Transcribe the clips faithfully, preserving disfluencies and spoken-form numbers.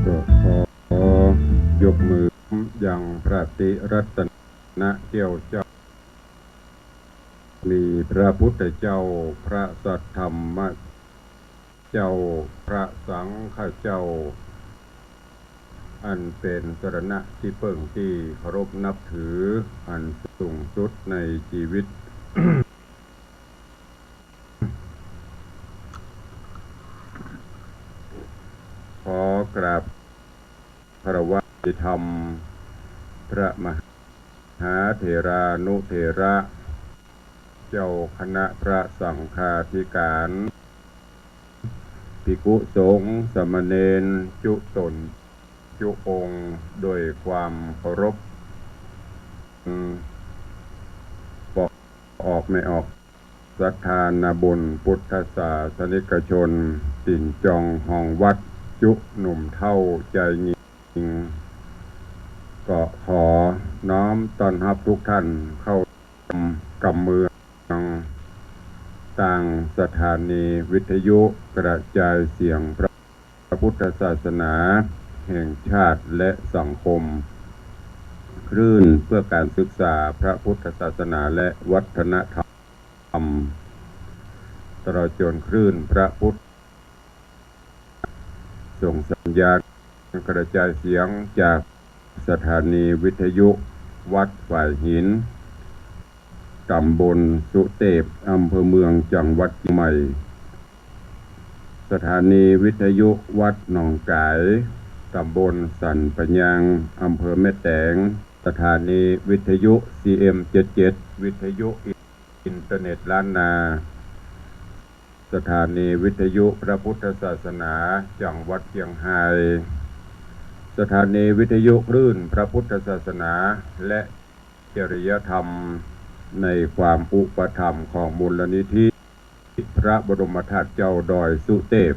ก็ขอยกมือยังพระติรัตนะเจ้าเจ้า มีพระพุทธเจ้า พระสัทธรรมเจ้า พระสังฆเจ้า อันเป๋นสรณะตี้เปิ้งตี้เคารพนับถืออันสูงสุดในจีวิต ขอกราบคารวะธรรม พระมหาเถรานุเถระ เจ้าคณะพระสังฆาธิการ ภิกขุสงฆ์สามเณรจุ๊ต๋นจุ๊องค์ โดยความเคารพ ปอออกแม่ออก ศรัทธานาบุญพุทธศาสนิกชน ติ่นจองฮองวัด จุ๊หนุ่มเฒ่าจายญิง ก็ขอน้อมต้อนฮับทุกท่านเข้า กำเมือง ตางสถานีวิทยุกระจายเสียงพระพุทธศาสนาแห่งชาติและสังคม คลื่นเพื่อการศึกษาพระพุทธศาสนาและวัฒนธรรม ตลอดจนคลื่นพระพุทธ ส่งสัญญาณกระจายเสียงจากสถานีวิทยุวัดฝายหิน ต๋ำบลสุเตพ อำเภอเมือง จังหวัดเจียงใหม่ สถานีวิทยุวัดหนองก๋าย ต๋ำบลสันป่ายาง อำเภอแม่แตง สถานีวิทยุ ซีเอ็มเจ็ดเจ็ด วิทยุอินเทอร์เน็ตล้านนา สถานีวิทยุพระพุทธศาสนาจังหวัดเจียงฮาย สถานีวิทยุคลื่นพระพุทธศาสนาและจริยธรรม ในความอุปถัมภ์ของมูลนิธิพระบรมธาตุเจ้าดอยสุเตพ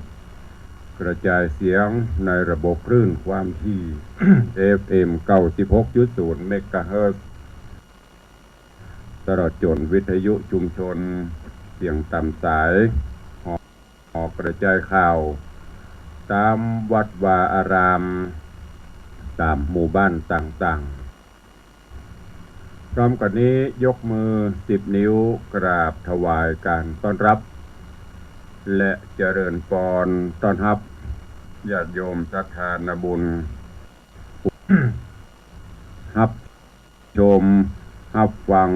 กระจายเสียงในระบบคลื่นความถี่ เอฟเอ็ม เก้าสิบหกจุดศูนย์ เมกะเฮิรตซ์ ตลอดจ๋นวิทยุชุมชน เสียงต๋ามสาย หอ หอกระจายข่าว ต๋ามวัดวาอาราม ต๋ามหมู่บ้านต่างๆ พร้อมกั๋นนี้ยกมือสิบนิ้วกราบถวายการต้อนรับ และเจริญปอนต้อนฮับญาติโยมศรัทธานาบุญ ฮับ ชมฮับฟัง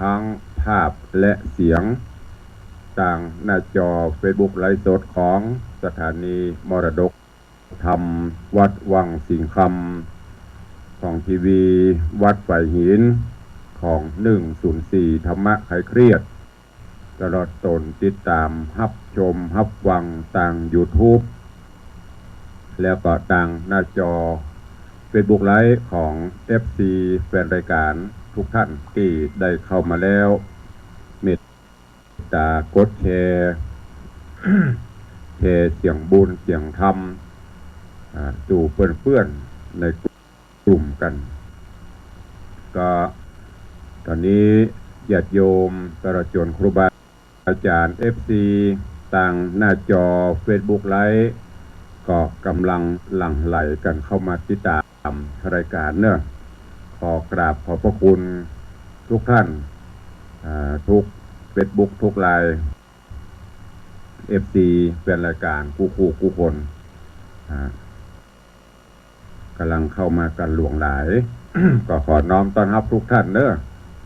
ทั้งภาพและเสียง ตางหน้าจอเฟซบุ๊กไลฟ์สดของสถานีมรดกธรรมวัดวังสิงห์คำ ของทีวีวัดฝายหิน ของหนึ่งศูนย์สี่ธรรมะคลายเครียด ตลอดต๋นติดต๋ามฮับชมฮับฟังตางยูทูบ แล้วก็ตางหน้าจอเฟซบุ๊กไลฟ์ของเอฟซีแฟนรายการทุกท่านตี้ได้เข้ามาแล้ว เมตต๋ากดแชร์ แชร์เสียงบุญเสียงธรรม อ่า สู่เปื้อนๆ ในกลุ่ม กลุ่มกั๋น ก็ต๋อนนี้ญาติโยมตลอดจ๋นครูบาอาจ๋ารย์ เอฟซี ตางหน้าจอเฟซบุ๊กไลฟ์ ก็ก่ำลังหลั่งไหลกั๋นเข้ามาติดต๋ามรายการเนาะ ขอกราบขอบพระคุณทุกท่าน อ่า ทุกเฟซบุ๊กทุกไลน์ เอฟซี แฟนรายการกู้ๆ กู้คน อ่า ก่ำลังเข้ามากั๋นหลวงหลาย ก็ขอน้อมต้อนฮับทุกท่านเนาะ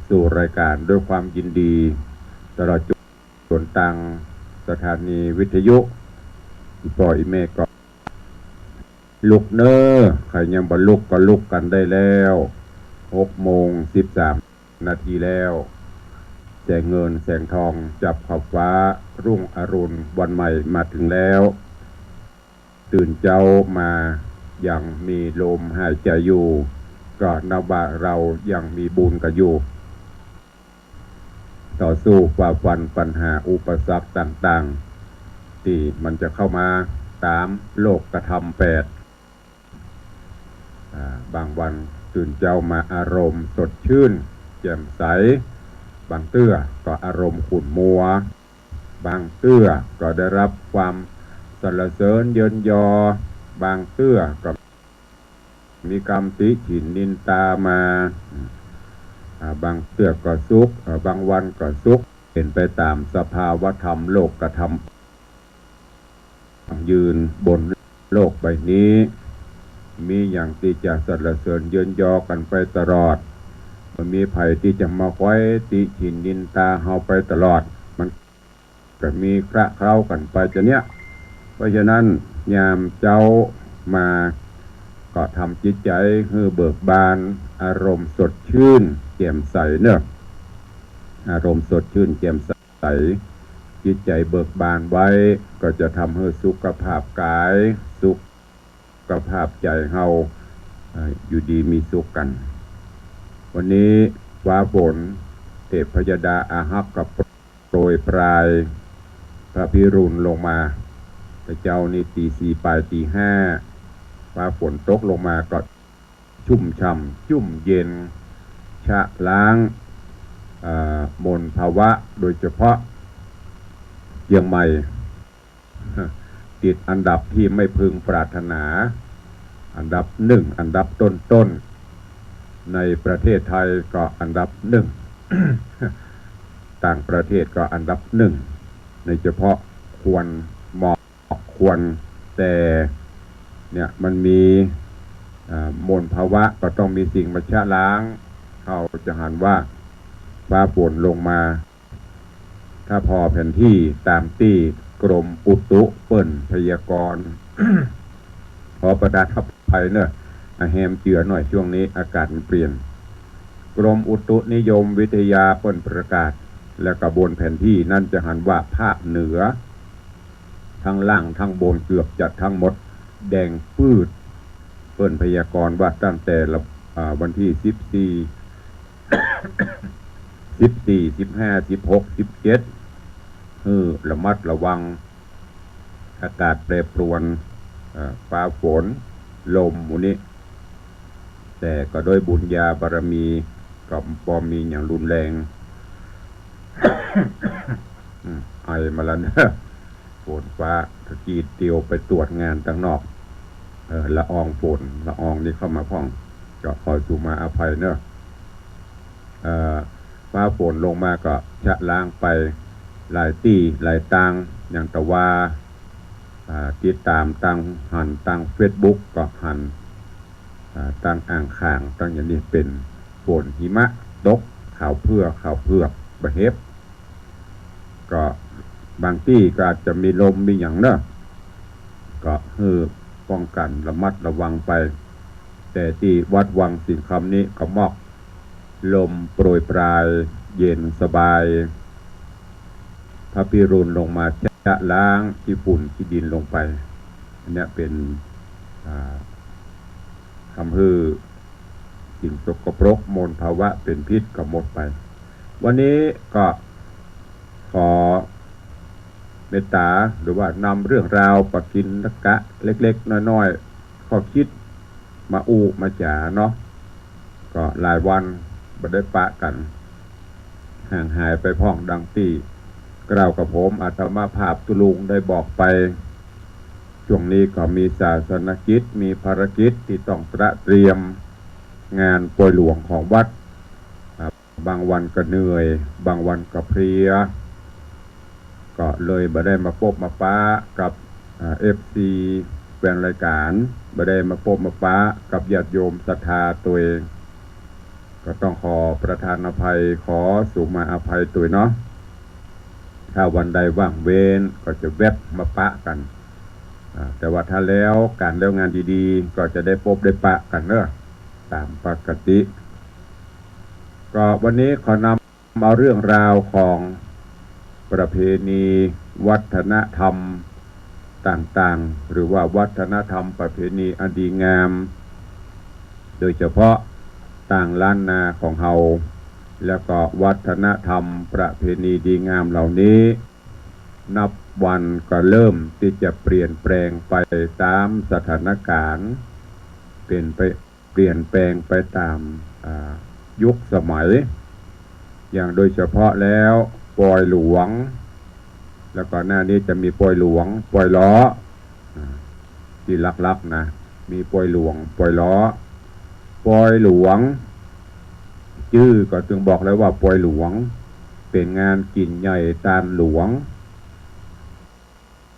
สู่รายการด้วยความยินดี ตลอดจ๋นตางสถานีวิทยุ อี่ป้ออี่แม่ก็ลุกเนาะ ใผยังบ่ลุกก็ลุกกั๋นได้แล้ว หกโมงสิบสามนาทีแล้ว แสงเงินแสงทองจับขอบฟ้า รุ่งอรุณวันใหม่มาเถิงแล้ว ตื่นเจ๊ามายังมีลมหายใจ๋อยู่ ก็นับว่าเฮายังมีบุญกั๋นอยู่ ต่อสู้ฝ่าฟันปัญหาอุปสรรคต่างๆ ตี้มันจะเข้ามาต๋ามโลกธรรมแปด อ่า บางวันตื่นเจ๊ามาอารมณ์สดชื่นแจ่มใส บางเตื้อก็อารมณ์ขุ่นมัว บางเตื้อก็ได้ฮับความสรรเสริญเยินยอ บางเตื้อก็มีกำติฉิ่นนินตามา อ่า บางเตื้อก็สุข อ่า บางวันก็สุข เป๋นไปต๋ามสภาวธรรมโลกธรรม ยืนบนโลกใบนี้ มีหยังตี้จะสรรเสริญเยินยอกั๋นไปตลอด บ่มีใผตี้จะมาคอยติฉิ่นนินตาเฮาไปตลอด มันก็มีคละเคล้ากั๋นไปจะเนี้ย เพราะฉะนั้นยามเจ๊ามาก็ทำจิตใจ๋หื้อเบิกบาน อารมณ์สดชื่นแจ่มใสเนาะ อารมณ์สดชื่นแจ่มใส ใส จิตใจ๋เบิกบานไว้ ก็จะทำหื้อสุขภาพก๋าย สุขภาพใจ๋เฮา เอ่อ อยู่ดีมีสุขกั๋น วันนี้ฟ้าฝน เทพยดาอาฮักก็โปรยปราย พระพิรุณลงมา แต่เจ๊านี้ตี๋สี่ปายตี๋ห้า ฟ้าฝนตกลงมาก็ ชุ่มฉ่ำ ชุ่มเย็น ชะล้าง เอ่อ มลภาวะ โดยเฉพาะเจียงใหม่ ติดอันดับที่ไม่พึงปรารถนา อันดับหนึ่ง อันดับต้นๆ ในประเทศไทยก็อันดับหนึ่ง ต่างประเทศก็อันดับหนึ่ง โดยเฉพาะควันหมอก ควัน แต่เนี่ยมันมี อ่า มลภาวะ ก็ต้องมีสิ่งมาชะล้าง เฮาจะหันว่าฟ้าฝนลงมา ถ้าผ่อแผนที่ต๋ามตี้กรมอุตุเปิ้นพยากรณ์ ขอประทานอภัยเนาะ อะ แฮมเจือหน่อย ช่วงนี้อากาศมันเปลี่ยน กรมอุตุนิยมวิทยาเปิ้นประกาศ แล้วก็บนแผนที่นั้นจะหันว่าภาคเหนือ ตึงล่างตึงบนเกือบจะตึงหมด แดงปื๊ด เปิ้นพยากรณ์ว่าตั้งแต่ละ อ่า วันตี้สิบสี่ สิบสี่ สิบห้า สิบหก สิบเจ็ด หื้อระมัดระวัง อากาศแปรปรวน เอ่อ ฟ้าฝน ลมหมู่นี้ แต่ก็ด้วยบุญญาบารมี ก็บ่มีหยังรุนแรง อืม ไอมาแล้วเนาะ ฝนฟ้า ตะกี้เตียวไปตรวจงานตังนอก เออ ละอองฝน ละอองนี้เข้ามาพ่อง ก็ขอสุมาอภัยเนาะ เอ่อ ฟ้าฝนลงมาก็ชะล้างไปหลายตี้หลายตาง อย่างตะวา อ่า ติดต๋ามตางหัน ตางเฟซบุ๊กก็หัน อ่า ตางอ่างขาง ตางอย่างนี้เป๋นฝนหิมะตก ขาวเผือก ขาวเผือก บ่าเห็บ ก็บางตี้ก็อาจจะมีลมมีหยังเนาะ ก็หื้อป้องกั๋นระมัดระวังไป แต่ตี้วัดวังสิงห์คำนี้ก็มอกลมโปรยปรายเย็นสบาย พระพิรุณลงมาชะล้างขี้ฝุ่นขี้ดินลงไป อันเนี้ยเป๋น อ่า ทำหื้อสิ่งสกปรกมลภาวะเป๋นพิษก็หมดไป วันนี้ก็ขอเมตต๋า หรือว่านำเรื่องราวปกิณกะเล็กๆ น้อยๆ ข้อคิดมาอู้มาจ๋าเนาะ ก็หลายวันบ่ได้ปะกั๋น ห่างหายไปพ่องดังตี้กล่าวกับผมอาตมาภาพตุ๊ลุงได้บอกไป ช่วงนี้ก็มีศาสนกิจ มีภารกิจตี้ต้องตระเตรียมงานปอยหลวงของวัด อ่า บางวันก็เหนื่อย บางวันก็เพลีย ก็เลยบ่ได้มาปบมาปะกับ อ่า เอฟซี แฟนรายก๋าน บ่ได้มาปบมาปะกับญาติโยมศรัทธาตวย ก็ต้องขอประทานอภัย ขอสุมาอภัยตวยเนาะ ถ้าวันใดว่างเว้นก็จะแวบมาปะกั๋น อ่า แต่ว่าถ้าแล้วก๋านแล้วงานดีๆ ก็จะได้ปบได้ปะกั๋นเนาะ ต๋ามปกติ ก็วันนี้ขอนำเอาเรื่องราวของประเพณีวัฒนธรรมต่างๆ หรือว่าวัฒนธรรมประเพณีอันดีงาม โดยเฉพาะตางล้านนาของเฮา แล้วก็วัฒนธรรมประเพณีดีงามเหล่านี้ นับวันก็เริ่มตี้จะเปลี่ยนแปลงไปต๋ามสถานก๋ารณ์ เปลี่ยนไป เปลี่ยนแปลงไปต๋าม อ่า ยุคสมัย อย่างโดยเฉพาะแล้วปอยหลวง แล้วก่อนหน้านี้จะมีปอยหลวง ปอยล้อ อ่า ตี้หลักๆ นะ มีปอยหลวง ปอยล้อ ปอยหลวง จื้อก็ตึงบอกแล้วว่าปอยหลวง เป๋นงานกิ๋นใหญ่ตานหลวง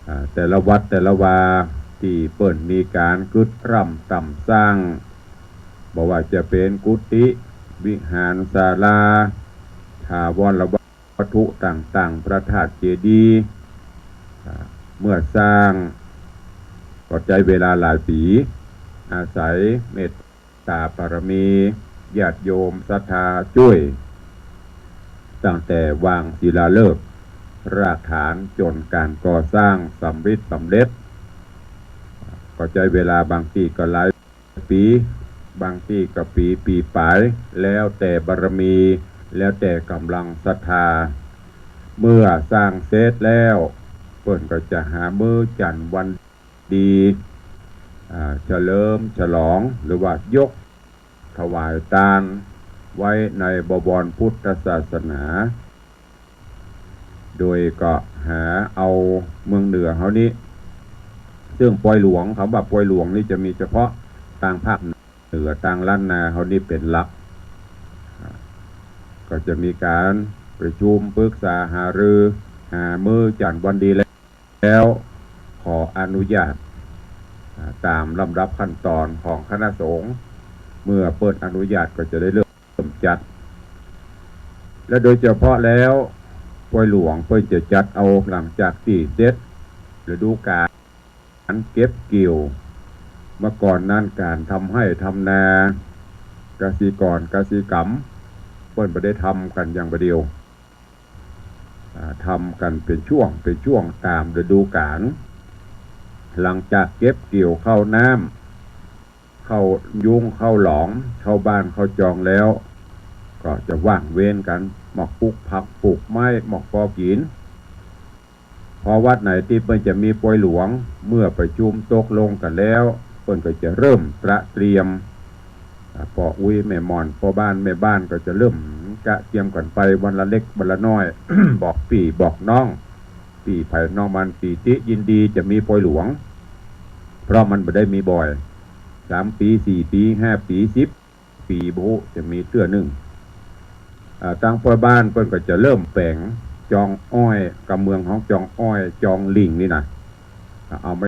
อ่า แต่ละวัดแต่ละวาตี้เปิ้นมีก๋านกึ๊ดคร่ำต๋ำสร้าง บ่ว่าจะเป๋นกุฏิ วิหาร ศาลา ถาวรวัตถุต่างๆ พระธาตุเจดีย์ อ่า เมื่อสร้างก็ใจ๊เวลาหลายปี๋ อาศัยเมต ต๋าบารมี ญาติโยมศรัทธาจ้วย ตั้งแต่วางศิลาฤกษ์ รากฐานจ๋นก๋านก่อสร้างสำริดสำเร็จ ก็ใจ๊เวลาบางตี้ก็หลายปี๋ บางตี้ก็ปี๋ ปี๋ป๋าย แล้วแต่บารมี แล้วแต่ก๋ำลังศรัทธา เมื่อสร้างเสร็จแล้ว เปิ้นก็จะหามื้อจั๋นทร์วัน ดี อ่า เฉลิมฉลอง หรือว่ายกถวายตานไว้ในบวรพุทธศาสนา โดยก็หาเอาเมืองเหนือเฮานี้ ซึ่งปอยหลวง กำว่าปอยหลวงนี้จะมีเฉพาะตางภาคเหนือ ตางล้านนาเฮานี้เป๋นหลัก อ่า ก็จะมีก๋านประชุมปรึกษาหารือ หามื้อจั๋นทร์วันดีแล้ว แล้วขออนุญาต อ่า ต๋ามลำดับขั้นต๋อนของคณะสงฆ์ เมื่อเปิ้นอนุญาตก็จะได้เริ่มจัด และโดยเฉพาะแล้วปอยหลวงเปิ้นจะจัดเอาหลังจากตี้เสร็จฤดูก๋านเก็บเกี่ยว เมื่อก่อนนั้นก๋านทำไฮ่ทำนา กสิกรกสิกรรม เปิ้นบ่ได้ทำกั๋นอย่างบ่าเดี่ยว อ่า ทำกั๋นเป๋นช่วง เป๋นช่วงต๋ามฤดูก๋าน หลังจากเก็บเกี่ยวข้าวน้ำ ข้าวยุ้งข้าวหลอง เข้าบ้านเข้าจองแล้ว ก็จะว่างเว้นกั๋น มาปลูกผักปลูกไม้ มาก่อกิ๋น พอวัดไหนตี้เปิ้นจะมีปอยหลวง เมื่อประชุมตกลงกั๋นแล้ว เปิ้นก็จะเริ่มตระเตรียม อ่า ป้ออุ๊ยแม่หม่อน ป้อบ้านแม่บ้านก็จะเริ่มกระเตรียมกั๋นไปวันละเล็กวันละน้อย บอกปี้บอกน้อง ปี้ใผน้องมัน ปีติยินดีจะมีปอยหลวง เพราะมันบ่ได้มีบ่อย สามปี๋ สี่ปี๋ ห้าปี๋ สิบปี๋ บ่ฮู้จะมีเตื้อนึ่ง อ่า ตางป้อบ้านเปิ้นก็จะเริ่มแป๋ง จองอ้อย กำเมืองของจองอ้อย จองหลิ่งนี่นะ เอาไม้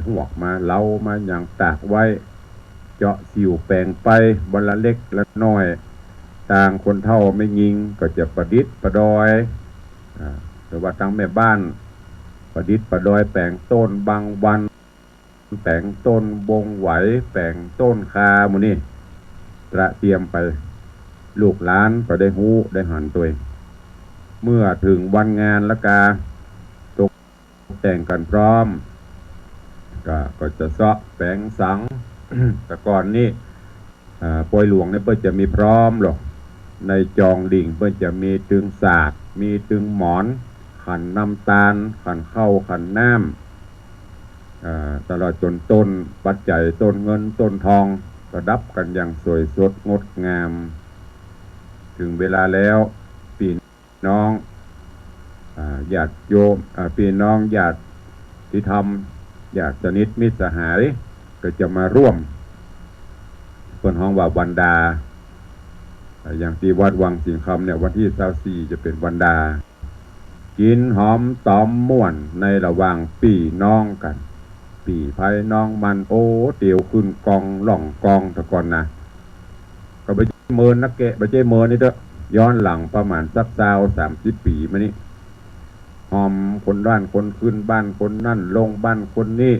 หวกมา เหลามา หยังตากไว้ เจาะสิ่วแป๋งไปวันละเล็กละน้อย ตางคนเฒ่าแม่ญิงก็จะประดิษฐ์ประดอย อ่า หรือว่าตางแม่บ้าน ประดิษฐ์ประดอยแป๋งต้นบังวัน แป๋งต้นบงไหว แป๋งต้นคา หมู่นี้ ตระเตรียมไป ลูกหลานก็ได้ฮู้ได้หันตวย เมื่อเถิงวันงานละกา ตกแต่งกั๋นพร้อม ก็ ก็จะเซาะแป๋งสัง แต่ก่อนนี้ อ่า ปอยหลวงเนี่ยเปิ้นจะมีพร้อมลอ ในจองหลิ่งเปิ้นจะมีตึงสาก มีตึงหมอน ขันน้ำตาล ขันข้าว ขันน้ำ อ่า ตลอดจนต้นปัจจัย ต้นเงิน ต้นทอง ประดับกั๋นอย่างสวยสดงดงาม เถิงเวลาแล้ว ปี้ น้อง อ่า ญาติโยม อ่า ปี้น้องญาติธรรม ญาติสนิทมิตรสหาย ก็จะมาร่วม เปิ้นฮ้องว่าวันดา อ่า อย่างตี้วัดวังสิงห์คำเนี่ย วันตี้ซาวสี่จะเป๋นวันดา กิ๋นหอมต๋อมม่วนในระหว่างปี้น้องกั๋น ปี้ใผน้องมัน โอ้ เตียวขึ้นกองล่องกองแต่ก่อนนะ ก็บ่ใจ้เมินนักแกะ บ่ใจ้เมินนี่เต๊อะ ย้อนหลังประมาณสักซาวสามสิบปี๋มานี้ หอมคนด้านคนขึ้นบ้านคนนั่น ลงบ้านคนนี้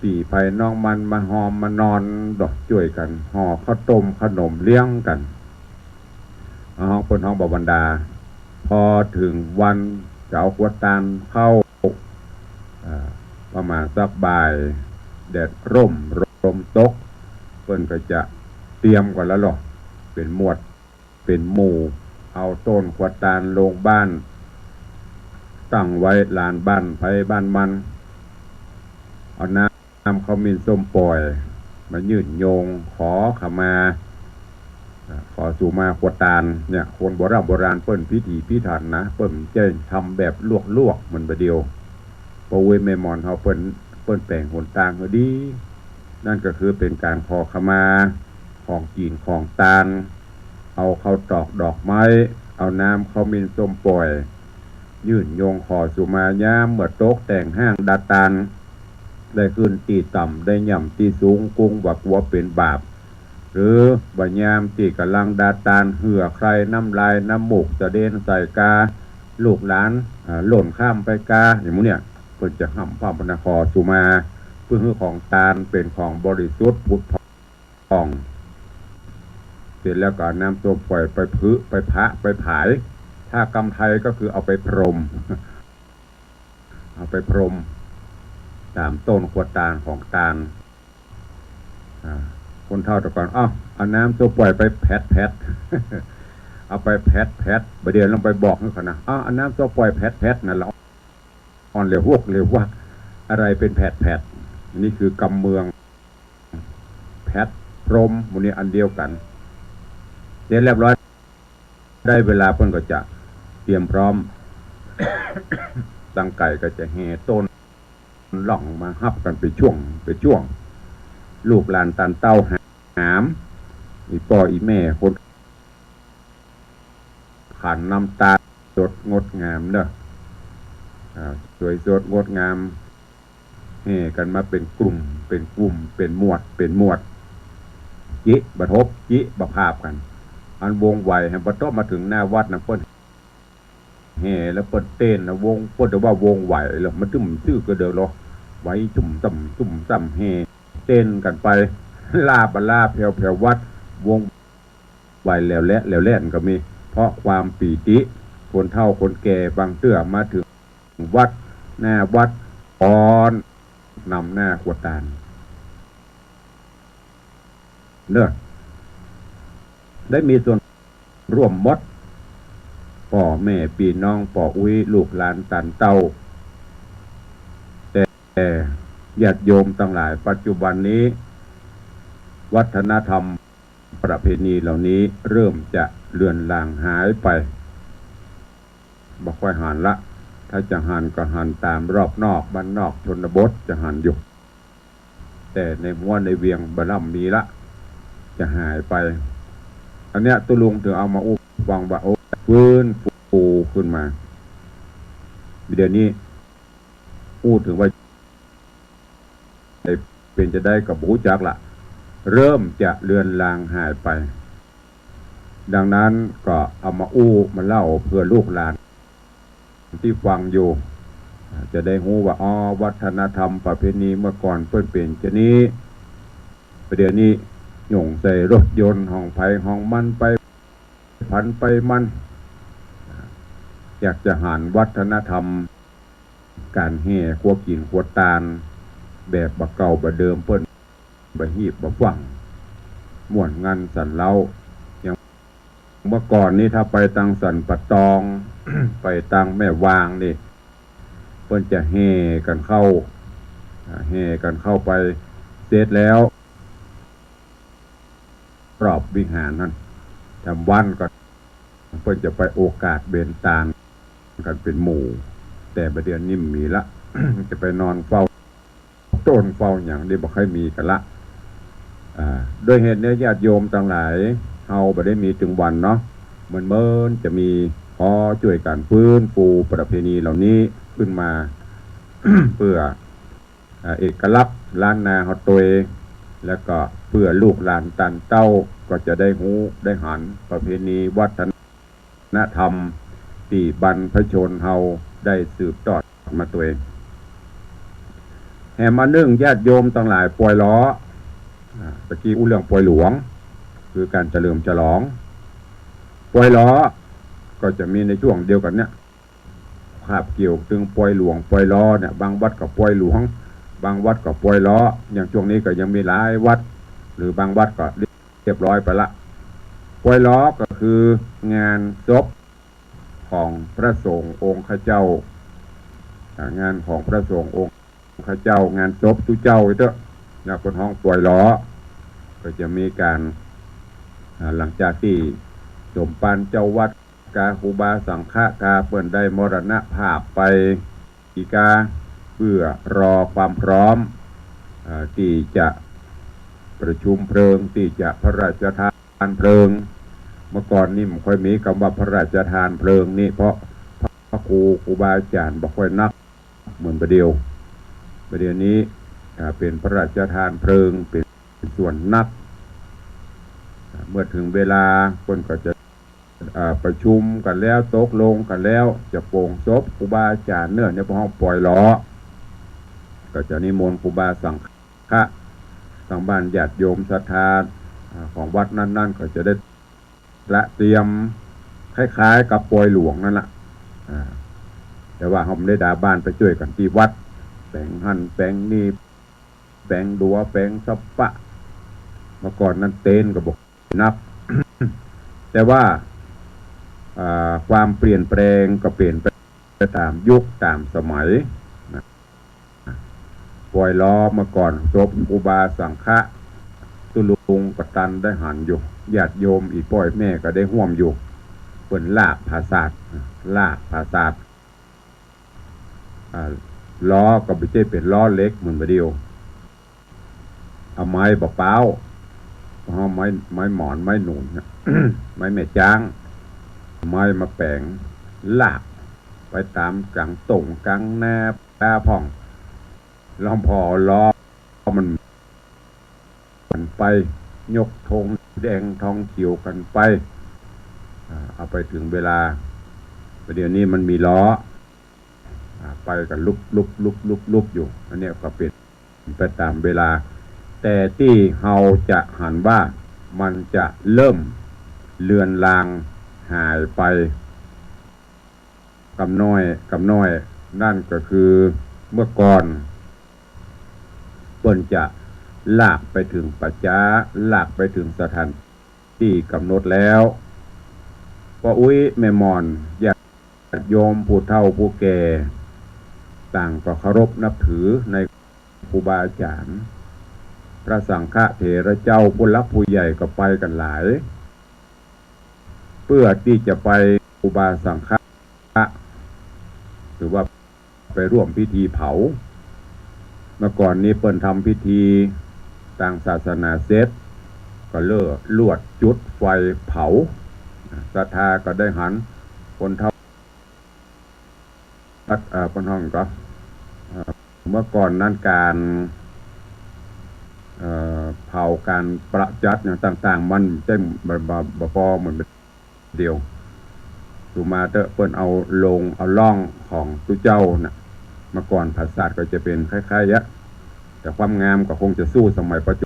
ปี้ใผน้องมันมาหอมมานอนดอกจ้วยกั๋น ห่อข้าวต้มขนมเลี้ยงกั๋น ฮ้อง เปิ้นฮ้องบ่าวันดา พอเถิงวันจะเอาขวดตานเข้า อ่า ประมาณสักบ่าย แดดร่ม ลมตก เปิ้นก็จะเตรียมกั๋นแล้วลอ เป๋นหมวดเป๋นหมู่ เอาต้นขวดตานลงบ้าน ตั้งไว้ลานบ้านใผบ้านมัน เอาน้ำ น้ำขมิ้นส้มป่อย มายื่นโยงขอขมา อ่า ขอสุมาขวดตาน เนี่ย คนโบร่ำโบราณเปิ้นพิถีพิถันนะ เปิ้นบ่ใจ้ทำแบบลวกๆ เหมือนบ่าเดี่ยว ป้ออุ๊ยแม่หม่อนเฮาเปิ้น เปิ้นแป๋งหนตางหื้อดี นั่นก็คือเป๋นก๋านขอขมา ของกิ๋นของตาน เอาข้าวตอกดอกไม้ เอาน้ำขมิ้นส้มป่อย ยื่นโยงขอสุมายามเมื่อตกแต่งห้างดาตาน ได้ขึ้นตี้ต่ำ ได้ย่ำตี้สูง กุ้งบ่กั๋วเป๋นบาป หรือบ่ายามตี้ก่ำลังดาตาน เหื่อใคร่ น้ำลายน้ำมูกสะเด็นใส่กา ลูกหลาน อ่า ล่นข้ามไปกา อย่างหมู่เนี่ย เปิ้นจะฮ่ำพร่ำพรรณนาขอสุมา เปื้อหื้อของตานเป๋นของบริสุทธิ์ผุดผ่อง เสร็จแล้วก็เอาน้ำส้มป่อยไปผึ ไปผะ ไปผาย ถ้ากำไทยก็คือเอาไปพรม เอาไปพรม ต๋ามต้นขวดตานของตาน อ่า คนเฒ่าแต่ก่อน เอ้า เอาน้ำส้มป่อยไปแผดแผด เอาไปแผดแผด บ่าเดี่ยวลองไปบอกหื้อเขานะ เอ้า เอาน้ำส้มป่อยแผดแผด นั่นละ อ่อนเหลวฮวกเหลววัก อะไรเป๋นแผดแผด อันนี้คือกำเมือง แผด พรม หมู่นี้อันเดียวกั๋น เสร็จเรียบร้อย ได้เวลาเปิ้นก็จะเตรียมพร้อม ตางไก่ก็จะแห่ต้นล่องมาฮับกั๋นเป๋นช่วงเป๋นช่วง ลูกหลานตานเต้าหาม อี่ป้ออี่แม่คน ขันน้ำตาล สดงดงามเนาะ อ่า สวยสดงดงาม แห่กั๋นมาเป๋นกลุ่ม เป๋นกลุ่ม เป๋นหมวด เป๋นหมวด จิบ่าทบ จิบ่าพาบกั๋น อันวงไหวแหม บ่าทบมาเถิงหน้าวัดนะ เปิ้นแห่แล้วเปิ้นเต้นนะ วง เปิ้นจะว่าวงไหวแล้ว มันตึ้มตื้อก็เดินหรอ ไหวจุ่มจ้ำจุ่มจ้ำ แห่เต้นกั๋นไป ลาบบ่าลาบ แผวแผววัด วง ไหวแหลวแหละแหลวแหละก็มี เพราะความปีติ คนเฒ่าคนแก่บางเตื้อมาเถิงวัด หน้าวัด อ่อน นำหน้าครัวตาน เนาะ ได้มีส่วนร่วมหมด ป้อแม่ปี้น้อง ป้ออุ๊ย ลูกหลานตานเต้า แต่ญาติโยมตังหลาย ปัจจุบันนี้ วัฒนธรรมประเพณีเหล่านี้เริ่มจะเลือนลางหายไป บ่ค่อยหันละ ถ้าจะหันก็หันต๋ามรอบนอก บ้านนอกชนบทจะหันอยู่ แต่ในหัวในเวียงบ่ร่ำมีละ จะหายไป อันเนี้ยตุ๊ลุงถึงเอามาอู้ฟังว่า โอ้ ฟื้นฟูขึ้นมา เดี๋ยวนี้อู้ถึงว่า เป๋นจะใดก็บ่ฮู้จักละ เริ่มจะเลือนลางหายไป ดังนั้นก็เอามาอู้มาเล่าเปื้อลูกหลานตี้ฟังอยู่ จะได้ฮู้ว่า อ๋อ วัฒนธรรมประเพณีเมื่อก่อนเปิ้นเป๋นจานี้ ประเดี๋ยวนี้หย่งใส่รถยนต์ของใผของมันไป ผันไปมัน อยากจะหันวัฒนธรรม ก๋านแห่ครัวกิ๋นครัวตาน แบบบ่าเก่าบ่าเดิมเปิ้น บ่าฮีบบ่าฟั่ง ม่วนงันสันเล้า อย่างเมื่อก่อนนี้ถ้าไปตางสันป่าตอง ไปตางแม่วางนี่ เปิ้นจะแห่กั๋นเข้า อ่า แห่กั๋นเข้าไป เสร็จแล้ว รอบวิหารหั้น จำวันก็เปิ้นจะไปโอกาสเบญตานกั๋นเป๋นหมู่ แต่บ่าเดี่ยวนี้บ่มีละ จะไปนอนเฝ้าโต้นเฝ้าหยังนี่บ่ค่อยมีกั๋นละ อ่า ด้วยเหตุนี้ญาติโยมตังหลาย เฮาบ่ได้มีตึงวันเนาะ เมินๆ จะมี ขอจ้วยกั๋นฟื้นฟูประเพณีเหล่านี้ขึ้นมา เปื้อ อ่า เอกลักษณ์ล้านนาเฮาตวย แล้วก็เปื้อลูกหลานตานเต้าก็จะได้ฮู้ได้หันประเพณีวัฒนธรรมตี้บรรพชนเฮาได้สืบทอดมาตวย แหมอันนึ่งญาติโยมตังหลาย ปอยล้อ อ่า ตะกี้อู้เรื่องปอยหลวง คือก๋านเฉลิมฉลอง ปอยล้อก็จะมีในช่วงเดียวกั๋นเนี่ย คาบเกี่ยวตึงปอยหลวงปอยล้อเนี่ย บางวัดก็ปอยหลวง บางวัดก็ปอยล้อ อย่างช่วงนี้ก็ยังมีหลายวัด หรือบางวัดก็เรียบร้อยไปละ ปอยล้อก็คืองานศพของพระสงฆ์องค์ข้าเจ้า อ่า งานของพระสงฆ์องค์ข้าเจ้า งานศพตุ๊เจ้าไอ้เต๊อะ แล้วเปิ้นฮ้องปอยล้อ ก็จะมีก๋าน อ่า หลังจากตี้สมภารเจ้าวัด กาครูบาสังฆะกาเปิ้นได้มรณภาพไป อีกา เปื้อรอความพร้อม เอ่อ ตี้จะประชุมเพลิง ตี้จะพระราชทานเพลิง เมื่อก่อนนี่บ่ค่อยมีกำว่าพระราชทานเพลิงนี่ เพราะพระครูครูบาอาจ๋ารย์บ่ค่อยนัก เหมือนบ่าเดี่ยว บ่าเดี่ยวนี้ อ่า เป๋นพระราชทานเพลิงเป๋นส่วนนัก อ่า เมื่อเถิงเวลาเปิ้นก็จะ อ่า ประชุมกั๋นแล้ว ตกลงกั๋นแล้ว จะโป่งศพครูบาอาจ๋ารย์เนาะ เนี่ยเปิ้นฮ้องปอยล้อ ก็จะนิมนต์ครูบาสังฆะ ตางบ้านญาติโยมศรัทธา อ่า ของวัดนั้นๆ ก็จะได้ ละเตรียมคล้ายๆ กับปอยหลวงนั่นละ อ่า แต่ว่าเฮาบ่ได้ดาบ้านไปจ้วยกั๋นตี้วัด แป๋งหั้นแป๋งนี่ แป๋งดัว แป๋งสะปะ เมื่อก่อนนั้นเตนก็บ่นัก แต่ว่า อ่า ความเปลี่ยนแปลงก็เปลี่ยนไปต๋ามยุคต๋ามสมัยนะ ปอยล้อเมื่อก่อนศพครูบาสังฆะ ตุ๊ลุงก็ตันได้หันอยู่ ญาติโยมอี่ป้ออี่แม่ก็ได้ฮ่วมอยู่ เปิ้นลากผาสาท ลากผาสาท อ่า ล้อก็บ่ใจ้เป๋นล้อเหล็กเหมือนบ่าเดี่ยว เอาไม้บ่าป๊าว เอาไม้ ไม้หมอน ไม้หนุนน่ะ ไม้แม่จ๊าง ไม้มาแป๋ง ลากไปต๋ามก๋างโต่งก๋างนา ตาพ่อง ลำพอล้อมัน มันไป ยกธงแดงธงเขียวกั๋นไป อ่า เอาไปเถิงเวลา บ่าเดี่ยวนี้มันมีล้อ อ่า ไปกั๋นลุบลุบลุบลุบลุบอยู่ อันเนี้ยก็เป๋นไปต๋ามเวลา แต่ตี้เฮาจะหันว่ามันจะเริ่มเลือนลางหายไป กำน้อย กำน้อย นั่นก็คือเมื่อก่อน ปิ้นจะลากไปเถิงป่าจ๊า ลากไปเถิงสถานตี้ก๋ำหนดแล้ว ป้ออุ๊ยแม่หม่อน ญาติโยมผู้เฒ่าผู้แก่ ต่างก็เคารพนับถือในครูบาอาจ๋ารย์ พระสังฆะเถระเจ้า ผู้หลักผู้ใหญ่ก็ไปกั๋นหลาย เปื้อตี้จะไปครูบาสังฆะ ถือว่าไปร่วมพิธีเผา เมื่อก่อนนี้เปิ้นทำพิธีตางศาสนาเสร็จ ก็เริ่มลวดจุดไฟเผา ศรัทธาก็ได้หัน คนเฒ่า เอ่อ เปิ้นฮ้องก็ เอ่อ เมื่อก่อนนั้นก๋าน เอ่อ เผาก๋านประจัดอย่างต่างๆ มันเต็ม บ่ บ่ บ่ปอเหมือนเดียว สุมาเต๊อะ เปิ้นเอาโลงเอาล่องของตุ๊เจ้าน่ะ เมื่อก่อนผาสาทก็จะเป๋นคล้ายๆ อะ แต่ความงามก็คงจะสู้สมัยปัจ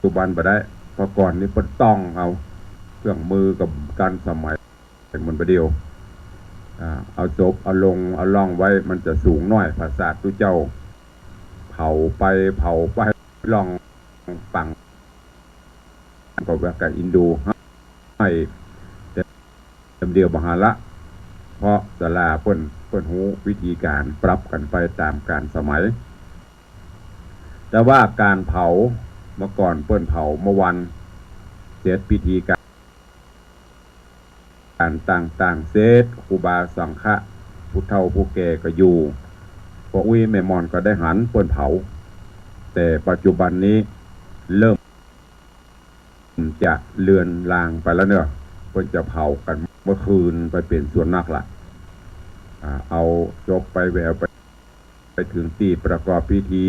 จุบันบ่ได้ เพราะก่อนนี้เปิ้นต้องเอาเครื่องมือกับทันสมัย เหมือนบ่าเดี่ยว อ่า เอาศพเอาโลงเอาล่องไว้ มันจะสูงน้อย ผาสาทตุ๊เจ้า เผาไปเผาไป ล่องปัง ก็ว่ากับอินดูให้ แต่เดียวบ่หันละ เพราะศาลาเปิ้น เปิ้นฮู้วิธีก๋านปรับกั๋นไปต๋ามกาลสมัย แต่ว่าก๋านเผา เมื่อก่อนเปิ้นเผาเมื่อวัน เสร็จพิธีก๋าน ก๋านต่างๆ เสร็จ ครูบาสังฆะ ผู้เฒ่าผู้แก่ก็อยู่ ป้ออุ๊ยแม่หม่อนก็ได้หันเปิ้นเผา แต่ปัจจุบันนี้เริ่มจะเลือนลางไปแล้วเนาะ เปิ้นจะเผากั๋นเมื่อคืนไปเป๋นส่วนนักละ อ่า เอาศพไปแหววไป ไปเถิงตี้ประกอบพิธี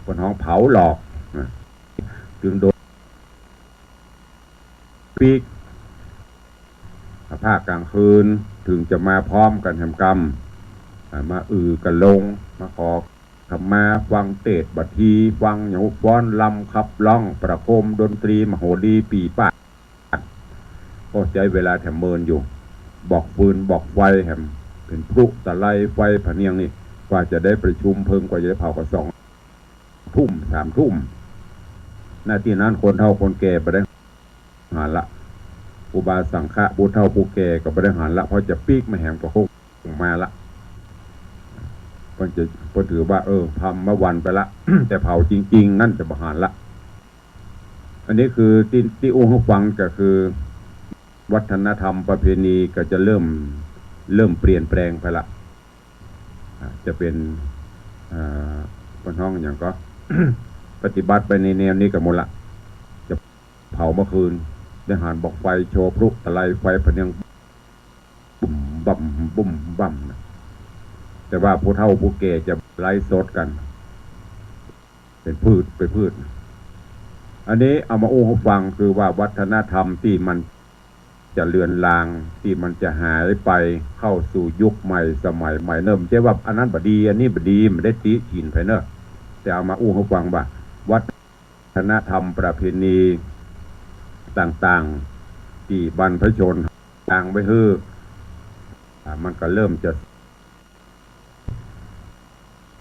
เปิ้นฮ้องเผาหลอกนะ เถิงโดนปิ๊ก ภาคก๋างคืน เถิงจะมาพร้อมกั๋นแหมกำ อ่า มาอือกั๋นลง มาขอขมา ฟังเตสน์บัตรฮี ฟังหยัง ฟ้อนรำขับร้อง ประโคมดนตรี มโหรีปี๋ป้า โอ้ ใจ๊เวลาแถมเมินอยู่ บอกฟืนบอกไฟแถม เป๋นพลุตะไลไฟผะเนียงนี่ กว่าจะได้ประชุมเพลิง กว่าจะได้เผาก็สองทุ่ม สามทุ่ม ณ ตี้นั้นคนเฒ่าคนแก่บ่ได้หันละ ครูบาสังฆะ ผู้เฒ่าผู้แก่ก็บ่ได้หันละ เพราะจะปิ๊กมาแหมก็คงมาละ เปิ้นจะ เปิ้นถือว่า เออ ทำเมื่อวันไปละ แต่เผาจริงๆ นั้นจะบ่หันละ อันนี้คือตี้ ตี้อู้หื้อฟังก็คือ วัฒนธรรมประเพณีก็จะเริ่ม เริ่มเปลี่ยนแปลงไปละ อ่า จะเป๋น อ่า เปิ้นฮ้องหยังก็ ปฏิบัติไปในแนวนี้กั๋นหมดละ จะเผาเมื่อคืน ได้หันบอกไฟโชว์พลุตะไลไฟผะเนียง บุ่มบ่ำ บุ่มบ่ำนะ แต่ว่าผู้เฒ่าผู้แก่จะไลฟ์สดกั๋น เป๋นพืช เป๋นพืช อันนี้เอามาอู้หื้อฟัง คือว่าวัฒนธรรมตี้มันจะเลือนลาง ตี้มันจะหายไป เข้าสู่ยุคใหม่สมัยใหม่เนาะ บ่ใจ้ว่าอันนั้นบ่ดี อันนี้บ่ดี บ่ได้ติฉินใผเนาะ แต่เอามาอู้หื้อฟังว่า วัฒนธรรมประเพณีต่างๆ ตี้บรรพชนสร้างไว้หื้อ อ่า มันก็เริ่มจะ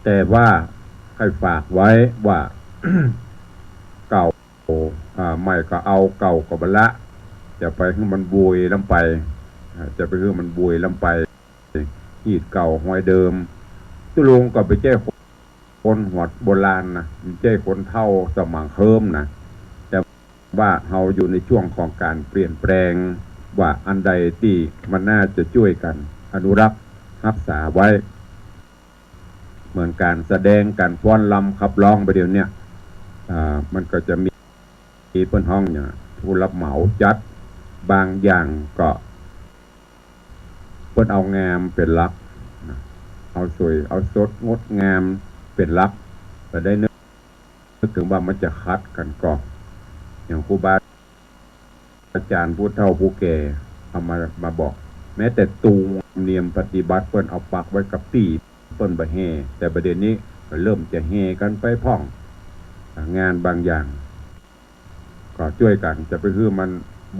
แต่ว่าใค่ฝากไว้ว่า เก่า อ่า ใหม่ก็เอา เก่าก็บ่ละ จะไปหื้อมันบวยล้ำไป อ่า จะไปหื้อมันบวยล้ำไป ฮีตเก่าฮอยเดิม ตุ๊ลุงก็บ่ใจ้คนหัวโบราณนะ บ่ใจ้คนเฒ่าสมังเคิมนะ แต่ ว่าเฮาอยู่ในช่วงของก๋านเปลี่ยนแปลง ว่าอันใดตี้มันน่าจะจ้วยกั๋นอนุรักษ์ฮักษาไว้ เหมือนก๋านแสดง ก๋านฟ้อนรำขับร้องบ่าเดี่ยวเนี้ย อ่า มันก็จะมี มีเปิ้นฮ้องเนี่ย ผู้รับเหมาจัด บางอย่างก็ เปิ้นเอางามเป๋นหลักนะ เอาสวย เอาสด งดงามเป๋นหลัก บ่ได้นึก นึกเถิงว่ามันจะขัดกั๋นก่อ อย่างครูบาอาจ๋ารย์ผู้เฒ่าผู้แก่เอามา มาบอก แม้แต่ตุงเนียมปฏิบัติเปิ้นเอาปักไว้กับตี้ เปิ้นบ่แห่ แต่บ่าเดี่ยวนี้ก็เริ่มจะแห่กั๋นไปพ่อง งานบางอย่าง ก็จ้วยกั๋นจะไปหื้อมัน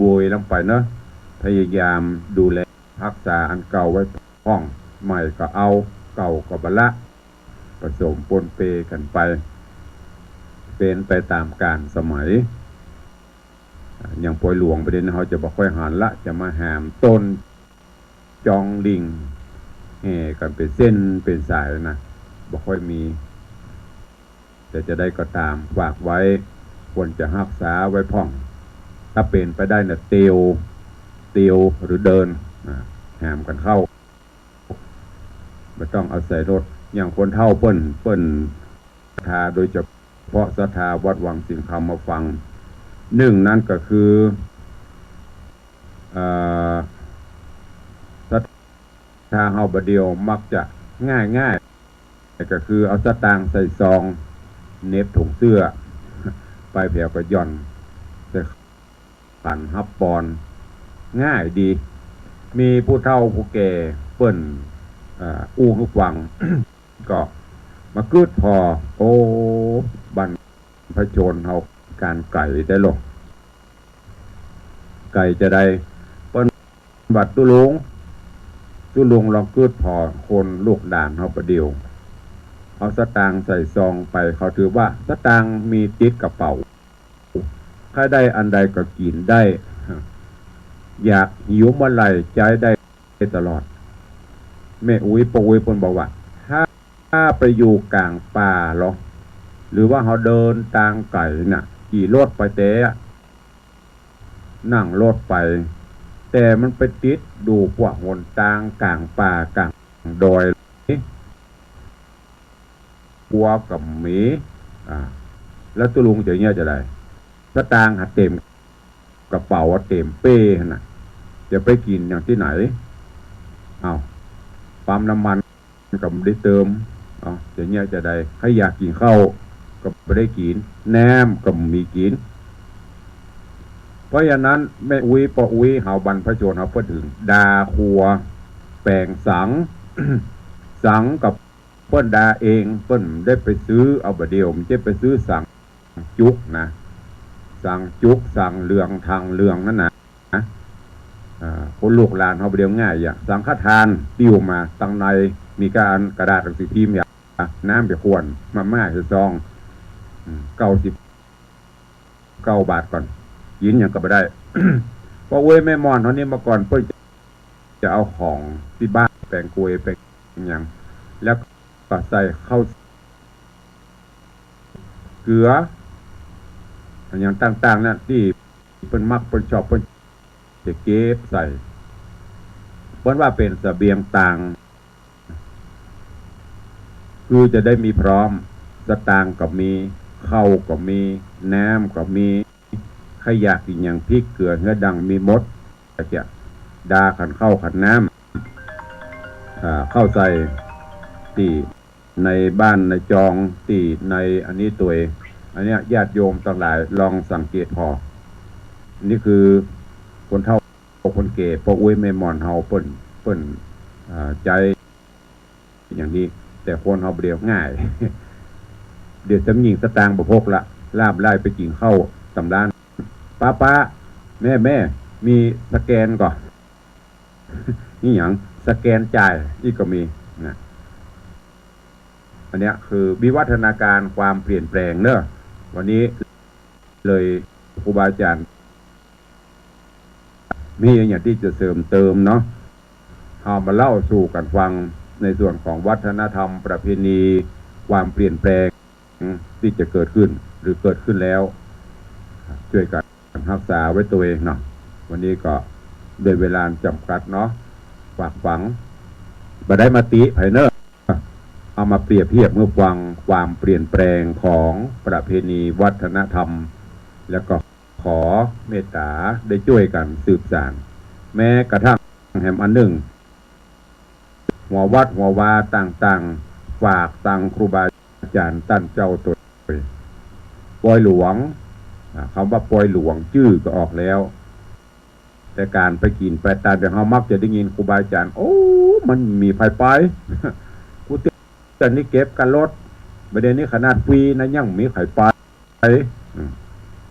บวยล้ำไปเนาะ พยายามดูแลฮักษาอันเก่าไว้พ่อง ใหม่ก็เอา เก่าก็บ่ละ ผสมปนเปกั๋นไป ป๋นไปต๋ามกาลสมัย อย่างปอยหลวงไปเดี๋ยวนี้เฮาจะบ่ค่อยหันละ จะมาแหมต้นจองหลิ้ง แห่กั๋นเป๋นเส้นเป๋นสายนะ บ่ค่อยมี แต่จะใดก็ต๋าม ฝากไว้ ควรจะฮักษาไว้พ่อง ถ้าเป๋นไปได้นะ เตียว เตียวหรือเดินนะ แหมกั๋นเข้า บ่ต้องอาศัยรถ อย่างคนเฒ่าเปิ้น เปิ้นศรัทธา โดยเฉพาะศรัทธาวัดวังสิงห์คำมาฟัง นึ่งนั้นก็คือ เอ่อ ศรัทธาเฮาบ่าเดี่ยวมักจะง่ายๆ ก็คือเอาสตางค์ใส่ซอง เหน็บถุงเสื้อ ไปแผวก็หย่อนใส่ขันฮับปอน ง่ายดี มีผู้เฒ่าผู้แก่เปิ้น เอ่อ อู้หื้อฟัง ก็มาเกิดผ่อ โอ้ บรรพชนเฮาก๋านไก๋ได้ลอ ไก๋จะใด เปิ้นว่า ตุ๊ลุง ตุ๊ลุงลองเกิดผ่อคนลูกหลานเฮาบ่าเดี่ยว เอาสตางค์ใส่ซองไป เขาถือว่าสตางค์มีติดกระเป๋า ใค่ได้อันใดก็กิ๋นได้ อยากหิวเมื่อไหร่ใจ๊ได้ตลอด แม่อุ๊ยป้ออุ๊ยเปิ้นบอกว่า ถ้าไปอยู่ก๋างป่าลอ หรือว่าเฮาเดินตางไก๋น่ะ ขี่รถไปแต๊อะ นั่งรถไป แต่มันไปติดดูพวกหนตางก๋างป่าก๋างดอย กั๋วก็มี อ่า แล้วตุ๊ลุงจะเยียะจะใด สตางค์หาเต๋มกระเป๋า เต๋มเป้หั้นน่ะ จะไปกิ๋นอย่างตี้ไหน เอ้า ปั๊มน้ำมันก็บ่ได้เติม เอ้า จะเยียะจะใด ใค่อยากกิ๋นข้าวก็บ่ได้กิ๋น น้ำก็บ่มีกิ๋น เพราะฉะนั้นแม่อุ๊ยป้ออุ๊ยเฮาบรรพชนเฮาเปิ้นถึงด่าครัวแป๋งสัง สังก็เปิ้นด่าเอง เปิ้นบ่ได้ไปซื้อ เอาบ่าเดี่ยวมันจะไปซื้อสังจุ๊กนะ สังจุ๊ก สังเหลือง ถังเหลืองนั่นนะ อ่า คนลูกหลานเฮาบ่าเดี่ยวง่ายอะ สังฆทานปิ้วมา ตังในมีก้าอันกระดาษหนังสือพิมพ์อย่าง น้ำไปขวด มาม่าใส่ซอง อืม เก้าสิบเก้าบาทก่อน กิ๋นหยังก็บ่ได้ ป้ออุ๊ยแม่หม่อนเฮานี่เมื่อก่อนเปิ้นจะเอาของตี้บ้านแป๋งกวยแป๋งหยัง แล้วก็ใส่ข้าว เกือ อะหยังต่างๆ เนี่ย ตี้เปิ้นมักเปิ้นชอบ เปิ้นจะเก็บใส่ เปิ้นว่าเป๋นเสบียงตาง คือจะได้มีพร้อม สตางค์ก็มี ข้าวก็มี น้ำก็มี ใค่อยากกิ๋นหยัง พริก เกือ เหือดัง มีหมด จะด่าขันข้าวขันน้ำ อ่า เข้าใส่ตี้ในบ้านในจองตี้ในอันนี้ตวย อันเนี้ยญาติโยมตังหลายลองสังเกตผ่อ นี่คือคนเฒ่าคนแก่ ป้ออุ๊ยแม่หม่อนเฮาเปิ้น เปิ้น อ่า ใจ๊อย่างนี้ แต่คนเฮาบ่าเดี่ยวง่าย เดี๋ยวสำญิงสตางค์บ่พกละ ลาบไล่ไปกิ๋นข้าวต๋ามร้าน ป้าๆ แม่ๆ มีสแกนก่อ นี่หยัง สแกนจ่าย อี้ก็มีนะ อันเนี้ยคือวิวัฒนาการความเปลี่ยนแปลงเนอะ วันนี้เลยครูบาอาจารย์ มีอย่างตี้จะเสริมเติมเนาะ เอามาเล่าสู่กั๋นฟังในส่วนของวัฒนธรรมประเพณี ความเปลี่ยนแปลงตี้จะเกิดขึ้นหรือเกิดขึ้นแล้ว จ้วยกั๋นฮักษาไว้ตวยเนาะ วันนี้ก็ด้วยเวลาจ๋ำกัดเนาะ ฝากฝัง บ่ได้มาติใผเนอะ เอามาเปรียบเทียบหื้อฟังความเปลี่ยนแปลงของประเพณีวัฒนธรรม แล้วก็ขอเมตต๋าได้จ้วยกั๋นสืบสาน แม้กระทั่งแหมอันนึ่ง หัววัดหัววาต่างๆ ฝากตังครูบาอาจารย์ต้านเจ้าตวย ปอยหลวง อ่า กำว่าปอยหลวงจื้อก็ออกแล้ว แต่ก๋านไปกิ๋นไปตานเดี๋ยวเฮามักจะได้ยินครูบาอาจารย์ โอ้ มันมีใผไป กูเตี้ยนี่เก็บกั๋นลด บ่าเดี่ยวนี้ขนาดฟรีนะยังมีใผไป อืม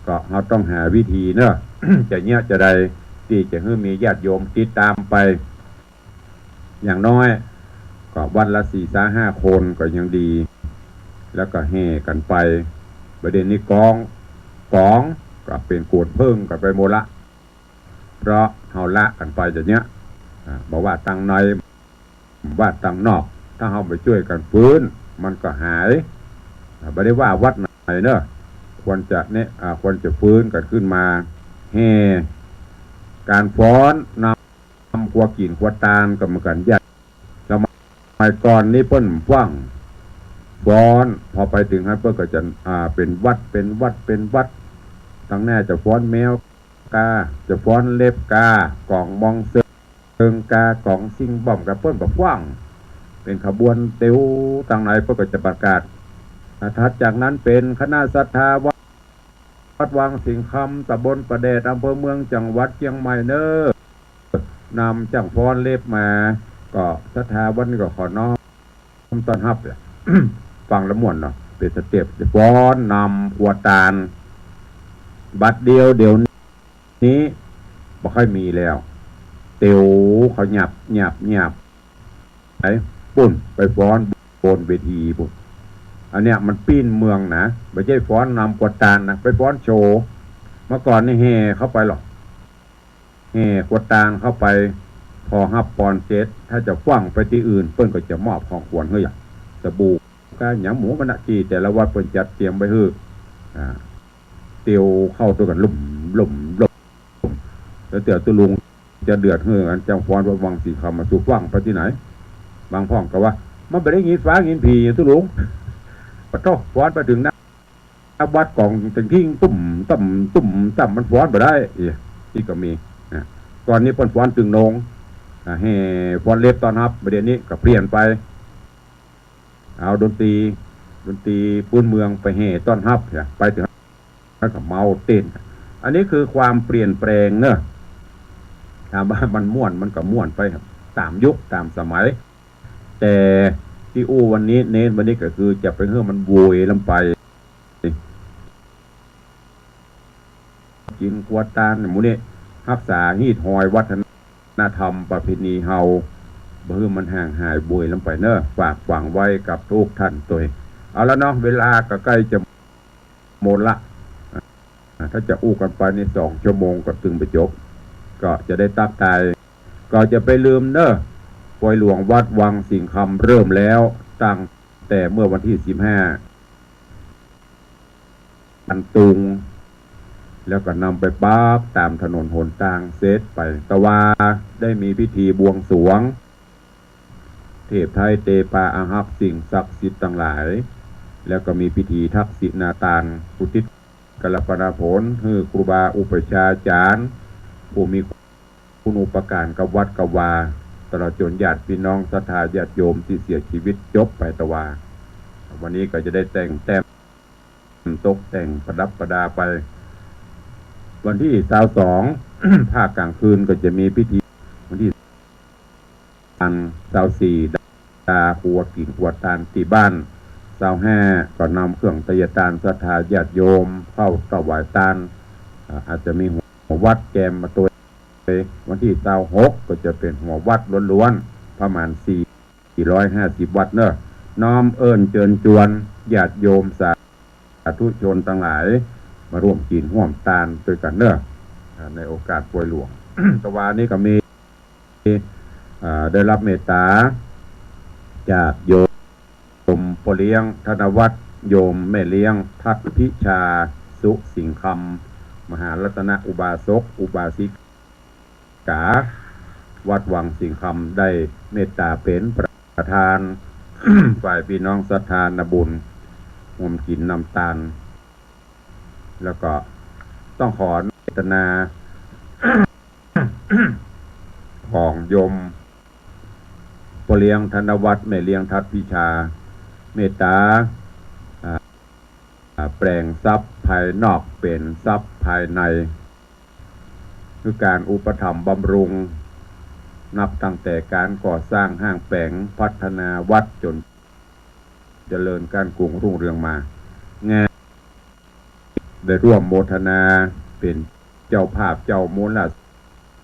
ก็เฮาต้องหาวิธีเนอะ จะเยียะจะใดตี้จะหื้อมีญาติโยมติดต๋ามไป อย่างน้อยก็วันละสี่สาห้าคนก็ยังดี แล้วก็แห่กั๋นไป บ่าเดี่ยวนี้ก๋อง ก๋องก็เป๋นโก๋นเผิ้งกั๋นไปหมดละ เพราะเฮาละกั๋นไปอย่างเนี้ย อ่า บ่ว่าตังใน บ่ว่าตังนอก ถ้าเฮาบ่จ้วยกั๋นฟื้น มันก็หาย อ่า บ่ได้ว่าวัดไหนเนาะ ควรจะเนี่ย อ่า ควรจะฟื้นกั๋นขึ้นมา แห่ ก๋านฟ้อนนำครัวกิ๋นครัวตานก็เหมือนกั๋น ญาติ สมัยก่อนนี้เปิ้นฟั่งฟ้อน พอไปเถิงหั้นเปิ้นก็จะ อ่า เป๋นวัด เป๋นวัด เป๋นวัด ตังหน้าจะฟ้อนแมวกา จะฟ้อนเล็บกา ก๋องมองเซิงกา ก๋องซิ่งบ้อมกา เปิ้นบ่ฟั่ง เป๋นขบวนเตียวตังไหน เปิ้นก็จะประกาศ อ่า ถัดจากนั้นเป๋นคณะศรัทธาวัด วัดวังสิงห์คำ ตำบลป่าแดด อำเภอเมือง จังหวัดเจียงใหม่เนาะ นำจ้างฟ้อนเล็บมา ก็ศรัทธาวัดนี้ก็ขอน้อมต้อนฮับแหละ ฟังแล้วม่วนเนาะ เป๋นสเต็ป ฟ้อนนำครัวตาน บัดเดียว เดี๋ยวนี้บ่ค่อยมีแล้ว เตียวเขาหยับ หยับ หยับ ไปปุ้น ไปฟ้อนบนเวทีปุ้น อันเนี้ยมันปิ้นเมืองนะ บ่ใจ้ฟ้อนนำครัวตานนะ ไปฟ้อนโชว์ เมื่อก่อนนี่แห่เข้าไปหรอก แห่ครัวตานเข้าไป พอฮับปอนเสร็จ ถ้าจะฟั่งไปตี้อื่น เปิ้นก็จะมอบของขวัญหื้ออย่าง สบู่ กาหยังหมู่บรรณาที่แต่ละวัดเปิ้นจัดเตรียมไว้หื้อ อ่า เตียวเข้าตวยกั๋นลุ่ม ลุ่ม ลุ่ม แล้วแต่ตุ๊ลุงจะเดือดหื้อ อันจ้างฟ้อนวัดวังสิงห์คำมาสู่ฟั่งไปตี้ไหน บางพ่องก็ว่า มันบ่ได้ยินฟ้ายินผีตุ๊ลุง ปะโท้ ฟ้อนไปเถิงหน้าวัดก๋องเถิงทิ้งตุ้มตั้ม ตุ้มตั้ม มันฟ้อนบ่ได้ เอ้ย นี่ก็มีนะ ก่อนนี้เปิ้นฟ้อนตึงโหน่ง อ่า แห่ฟ้อนเล็บต้อนฮับ บ่าเดี่ยวนี้ก็เปลี่ยนไป เอาดนตรี ดนตรีปื้นเมืองไปแห่ต้อนฮับเนี่ย ไปเถิง แล้วก็เมาเต้น อันนี้คือความเปลี่ยนแปลงเนอะ ถามว่ามันม่วน มันก็ม่วนไปครับ ต๋ามยุคต๋ามสมัย แต่ตี้อู้วันนี้ เน้นวันนี้ก็คือจะไปหื้อมันโวยล้ำไป กิ๋นครัวตานหมู่นี้ ฮักษาฮีตฮอยวัฒนธรรมประเพณีเฮา บ่หื้อมันห่างหายโวยล้ำไปเนอะ ฝากฝังไว้กับทุกท่านตวย เอาละเนาะ เวลาก็ใก้จะ หมดละ อ่า ถ้าจะอู้กั๋นไปนี่สองชั่วโมงก็ตึงบ่จบ ก็จะได้ตั๊กทาย ก็จะไปลืมเน้อ ปอยหลวงวัดวังสิงห์คำเริ่มแล้ว ตั้งแต่เมื่อวันตี้สิบห้า อันตุง แล้วก็นำไปปักต๋ามถนนหนตางเสร็จไป ตะวาได้มีพิธีบวงสรวง เทพไทยเตปาอาฮักษ์สิ่งศักดิ์สิทธิ์ตังหลาย แล้วก็มีพิธีทักษิณาตานอุทิศกัลปนาผลหื้อครูบาอุปัชฌาจารย์ ผู้มีคุณูปการกับวัดกับวา ตลอดจ๋นญาติพี่น้องศรัทธาญาติโยมตี้เสียจีวิตจบไปตะวา วันนี้ก็จะได้แต่งแต้ม ตกแต่งประดับประดาไป วันตี้ซาวสอง ภาคก๋างคืนก็จะมีพิธี วันตี้ อันซาวสี่ ดาครัวกิ๋นครัวตานตี้บ้าน ซาวห้า ก็นำเครื่องไทยตานศรัทธาญาติโยมเข้าถวายตาน อ่า อาจจะมีหัววัดแจมมาตวย วันตี้ซาวหก ก็จะเป๋นหัววัดล้วนๆ ประมาณสี่ สี่ร้อยห้าสิบวัตต์เนอะ น้อมเอิ้นเจิญจวนญาติโยมสาธุชนตังหลาย มาฮ่วมกิ๋นฮ่วมตานตวยกั๋นเนอะ อ่า ในโอกาสปอยหลวง ตะวานี้ก็มี อ่า ได้ฮับเมตต๋าจากโยมป้อเลี้ยงธนวัฒน์ โยมแม่เลี้ยงทัศน์พิชา สุสิงห์คำ มหารัตนอุบาสกอุบาสิกา วัดวังสิงห์คำ ได้เมตต๋าเป๋นประธาน ฝ่ายพี่น้องศรัทธานาบุญ ฮ่วมกิ๋นนำตาน แล้วก็ต้องขออนุโมทนา ของโยมป้อเลี้ยงธนวัฒน์ แม่เลี้ยงทัศน์พิชา เมตต๋า อ่า อ่า แปลงทรัพย์ภายนอกเป๋นทรัพย์ภายใน คือก๋านอุปถัมภ์บำรุง นับตั้งแต่ก๋านก่อสร้างห้างแป๋ง พัฒนาวัดจ๋นเจริญก้านกุงรุ่งเรืองมา งาน ได้ฮ่วมโมทนาเป๋นเจ้าภาพเจ้ามูล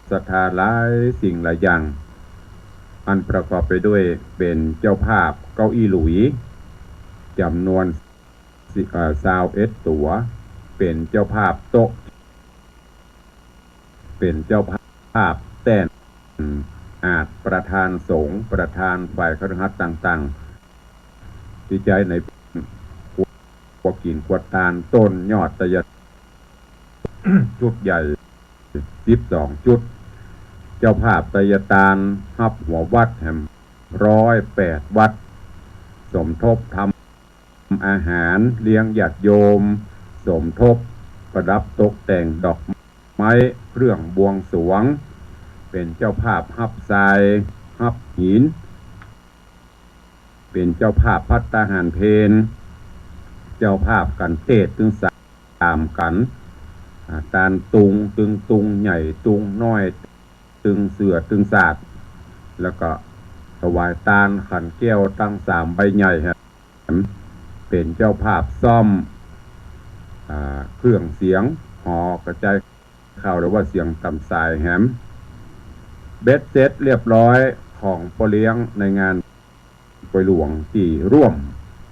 ศรัทธาหลายสิ่งหลายอย่าง อันประกอบไปด้วยเป๋นเจ้าภาพเก้าอี้หลุย จ๋ำนวน สิ- เอ่อ ซาวเอ็ดตั๋ว เป๋นเจ้าภาพโต๊ะ เป๋นเจ้าภาพแต้น อาจประธานสงฆ์ ประธานฝ่ายคฤหัสถ์ต่างๆ ตี้ใจ๊ในครัวกิ๋นครัวตาน ต้นยอดไตรย ชุดใหญ่ สิบสอง ชุด เจ้าภาพไตรยตาน ฮับหัววัดแหม ร้อยแปด วัด สมทบทำอาหาร เลี้ยงญาติโยม สมทบประดับตกแต่งดอกไม้ เครื่องบวงสรวง เป๋นเจ้าภาพฮับทราย ฮับหิน เป๋นเจ้าภาพภัตตาหารเพล เจ้าภาพกั๋นเตศน์ตึงสามกั๋น อ่า ตานตุง ตึงตุงใหญ่ ตุงน้อย ตึงเสื่อ ตึงสาด แล้วก็ถวายตานขันแก้วตังสามใบใหญ่แหม เป๋นเจ้าภาพซ่อม อ่า เครื่องเสียง หอกระจาย ข่าวหรือว่าเสียงต๋ามสายแหม เบ็ดเสร็จเรียบร้อย ของป้อเลี้ยงในงานปอยหลวงตี้ร่วม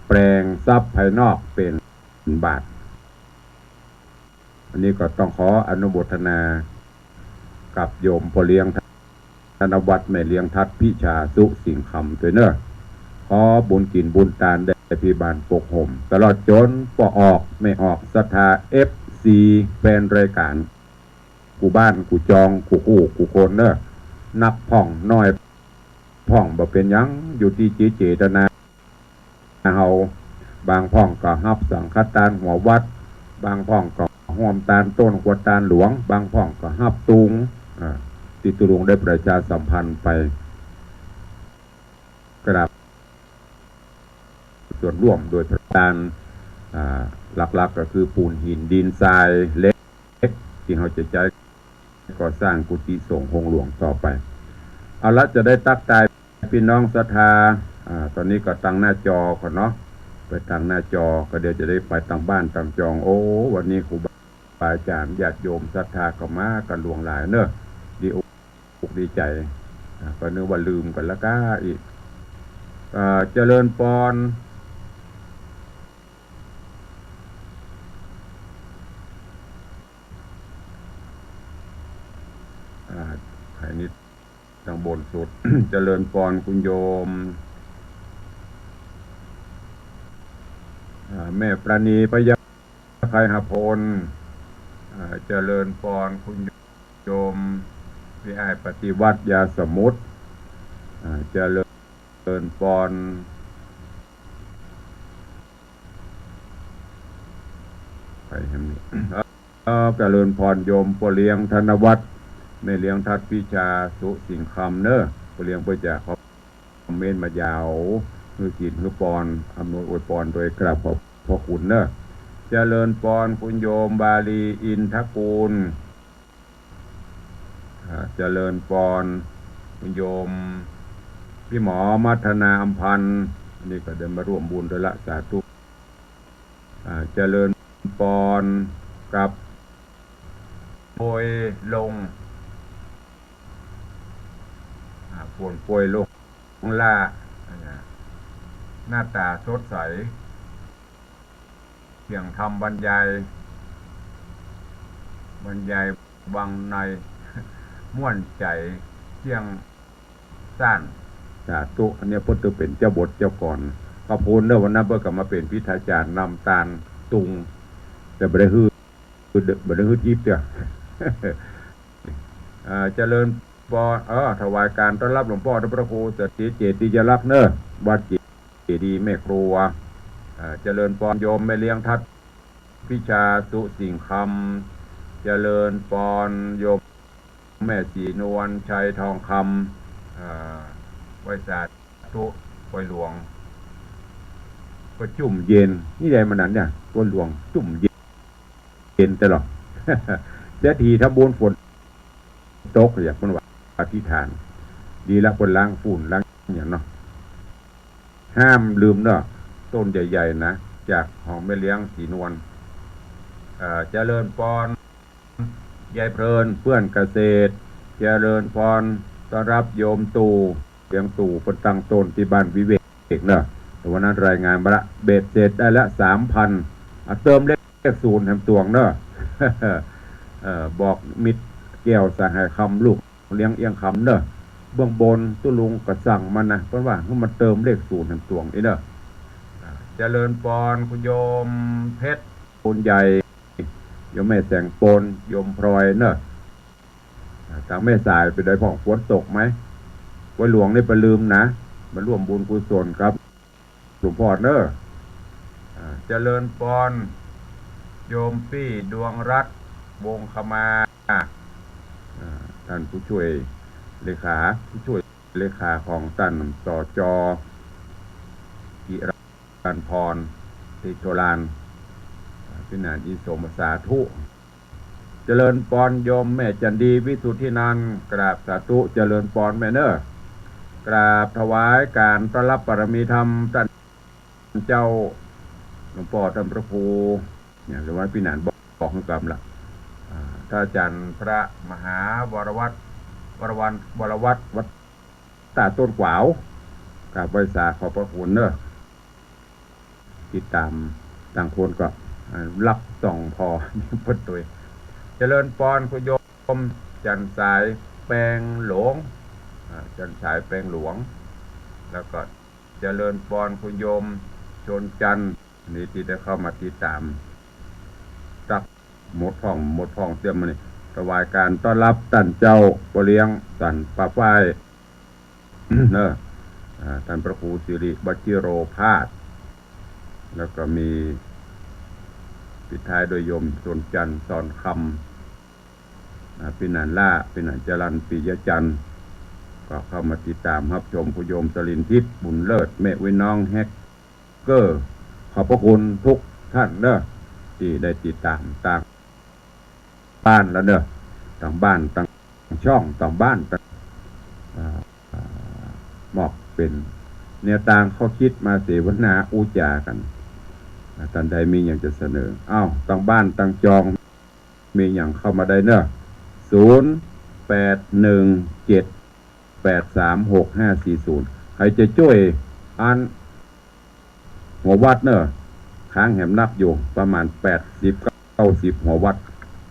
แปลงทรัพย์ภายนอกเป๋นบาท อันนี้ก็ต้องขออนุโมทนากับโยมป้อเลี้ยง ธนวัฒน์ แม่เลี้ยงทัด พิชา สุสิงห์คำ ตวยเน่อ ขอบุญกิ๋นบุญตานได้พิบาลปกห่ม ตลอดจ๋นป้อออก แม่ออก ศรัทธา เอฟซี แฟนรายก๋าน กู้บ้าน กู้จอง กู้คู่ กู้คนเน่อ นักพ่อง น้อยพ่อง บ่เป๋นหยัง อยู่ตี้จิตเจตนา เฮา บางพ่องก็ฮับสังฆตานหัววัด บางพ่องก็ฮ่วมตานต้นครัวตานหลวง บางพ่องก็ฮับตุง อ่า ตี้ตุ๊ลุงได้ประชาสัมพันธ์ไป กราบส่วนร่วมโดยประธาน อ่า หลักๆ ก็คือปูนหินดินทรายเหล็ก ตี้เฮาจะใจ๊ก่อสร้างกุฏิสงฆ์โฮงหลวงต่อไป เอาละ จะได้ตั๊กตาย ปี้น้องศรัทธา อ่า ต๋อนนี้ก็ตังหน้าจอก่อนเนาะ ไปตังหน้าจอ ก็เดี๋ยวจะได้ไปตังบ้านตังจอง โอ้ วันนี้ครูบาอาจ๋ารย์ญาติโยมศรัทธาก็มากั๋นหลวงหลายเน่อ ดีอกดีใจ๋ อ่า ก็นึกว่าลืมกั๋นละก้าอีก อ่า เจริญปอน อ่า ใผนี่ ตังบนสุด เจริญปอนคุณโยม อ่า แม่ปราณี พยาไคหพล อ่า เจริญปอนคุณโยม พี่อ้ายปฏิวัติยาสมุทร อ่า เจริญปอน ไปแหมนี่ เอ่อ เจริญปอนโยมป้อเลี้ยงธนวัฒน์ แม่เลี้ยงทัด พิชา สุสิงห์คำ เน่อ ป้อเลี้ยงเปิ้นจะคอมเมนต์มายาว หื้อศีลหื้อปอน อำนวยอวยปอนโดยกราบขอบพระคุณเน่อ เจริญปอนคุณโยมวาลี อินทกูล อ่า เจริญปอนคุณโยม พี่หมอมัทนา อำพันธ์ อันนี้ก็ได้มาร่วมบุญด้วยละ สาธุ อ่า เจริญปอนกับ โปรยลง อ่า ฝนโปรยลงล่า อ่า หน้าต๋าสดใส เสียงธรรมบรรยาย บรรยายวังใน ม่วนใจ๋ เสียง สั้น สาธุ อันนี้เปิ้นถือเป๋นเจ้าบทเจ้ากลอน ขอบคุณเน่อ วันนั้นเปิ้นก็มาเป๋นพิธาจารย์นำตานตุง แต่บ่ได้หื้อ บ่ได้หื้อทิพย์เตื้อ เอ่อ เจริญปอน เออ ถวายการต้อนรับหลวงป้อท่านพระครูเสถียรเจติยลักษณ์เน่อ วัดเจดีย์แม่ครัว เอ่อ เจริญปอนโยมแม่เลี้ยงทัด พิชา สุสิงห์คำ เจริญปอนโยมแม่ศรีนวลชัยทองคำ อ่า ไหว้สาธุ ไหว้หลวง ก็จุ่มเย็น นี่แหละมันนั้นเนี่ย ไหว้หลวงจุ่มเย็น เย็นตลอด เศรษฐีทำบุญฝนตก อย่างเปิ้นว่าอธิษฐาน ดีละ เปิ้นล้างฝุ่นล้างหยังเนาะ ห้ามลืมเนาะ ต้นใหญ่ๆ นะ จากของแม่เลี้ยงศรีนวล เอ่อ เจริญปอน ยายเพลิน เพื่อนเกษตร เจริญปอน ต้อนรับโยมตู่ เลี้ยงตู่ เปิ้นตั้งต้นตี้บ้านวิเวกเนาะ แต่วันนั้นรายงานมาละ เบ็ดเสร็จได้ละ สามพัน อ่ะ เติมเลขศูนย์แหมตวงเน่อ เออ บอกมิตรแก้วสหายคำ ลูกเลี้ยงเอี้ยงคำเน่อ เบื้องบนตุ๊ลุงก็สั่งมันนะ เปิ้นว่าหื้อมันเติมเลขศูนย์แหมตวงอี้เน่อ อ่า เจริญปอนคุณโยมเพชร โพนใหญ่ โยมแม่แสงโปน โยมพลอยเน่อ อ่า ตางแม่สายเป๋นใดพ่อง ฝนตกไหม วัยหลวงนี่บ่าลืมนะ มาร่วมบุญกุศลกับหลวงพ่อเน่อ อ่า เจริญปอน โยมปี้ดวงรัตน์ วงศ์คมา อ่า ต้านผู้ช่วยเลขา ผู้ช่วยเลขาของต้าน สจ จิรันพร ติโทราน อ่า ปี้หนานอินสม สาธุ เจริญปอนโยมแม่จันดี วิสุทธินันท์ กราบสาธุ เจริญปอนแม่เน่อ กราบถวายก๋านต้อนรับบารมีธรรมต้านเจ้า หลวงป้อต้านพระครู เนี่ย เดี๋ยวว่าปี้หนานบอก บอกหื้อกำละ อ่า ต้านอาจ๋ารย์พระมหาวรวัฒน์ วรวัน วรวัฒน์ วัดต้าต้นกวาว กราบไหว้สาขอบพระคุณเน่อ ติดต๋ามต่างคนก็ อ่า รับส่องผ่อ เปิ้นตวย เจริญปอนคุณโยมจันทร์สายแปงหลวง อ่า จันทร์สายแปงหลวง แล้วก็เจริญปอนคุณโยมชนจันทร์ นี่ตี้ได้เข้ามาติดต๋าม ตักหมดพ่อง หมดพ่องเตี้ยมมานี่ ถวายก๋านต้อนรับต้านเจ้าป้อเลี้ยงสันป่าฝ้าย เน่อ อ่า ต้านพระครูสิริวชิโรภาส แล้วก็มีปิดท้ายโดยโยมชนจันทร์ สอนคำ อ่า ปี้หนานล่า ปี้หนานจรัญ ปิยะจันทร์ ก็เข้ามาติดต๋ามฮับชม คุณโยมสลินทิพย์ บุญเลิศ แม่อุ๊ยน้อง แฮกเกอร์ ขอบพระคุณทุกท่านเน่อ ตี้ได้ติดต๋ามตางบ้านแล้วเน่อ ตางบ้านตางช่อง ตางบ้านตาง อ่า อ่า มอบเป๋นแนวตางข้อคิดมาเสวนาอู้จ๋ากั๋น อ่า ต้านใดมีหยังจะเสนอ อ้าว ตางบ้านตางจอง มีหยังเข้ามาได้เน่อ ศูนย์ แปด หนึ่ง เจ็ด แปด สาม หก ห้า สี่ ศูนย์ ใผจะจ้วยอันหัววัดเน่อ ค้างแหมนับอยู่ประมาณ แปดสิบ เก้าสิบ หัววัด